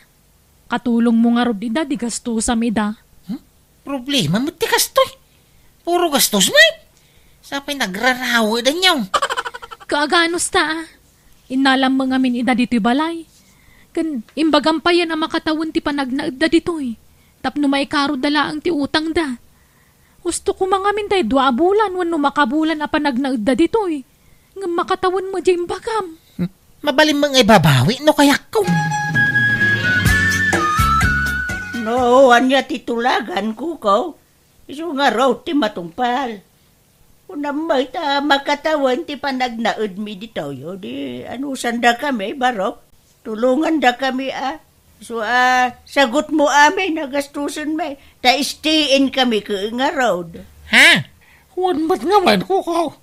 Katulongmo ngarud ida, di gastosam ida. Hmm? Problema met ti kastoy. Puro gastos met. Sapay nagrarawadenyo. Kaaganusta, a. Innalam met ngamin ida ditoy balay. Ken imbagam payen a makatawen ti panagnaedda ditoy. Tapno maikarudda laeng ti utangda. Husto koma ngamin tay dua a bulan wenno makabulan a panagnaedda ditoy. Ngem makatawen met diay imbagam. Hmm. Mabalin met nga ibabawi no kayatko. No, ania ti tulagan, Kuko? Isu ngarud ti matungpal. Kunam met ta makatawen ti panagnaedmi ditoy, o di anusandakami, barok? Tulongandakami, a. Isu a, sagutmo amin a gastosenmi, ta stay-in kami ket ngarud. Ha? Wen met ngamin, Kuko.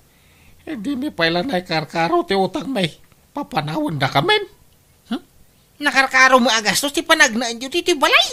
Dimi pay la naikarkaro ti utangmi. Papanawendakamin. Hmm? Nakarkaro met a gastos ti panagnaedyo ditoy balay.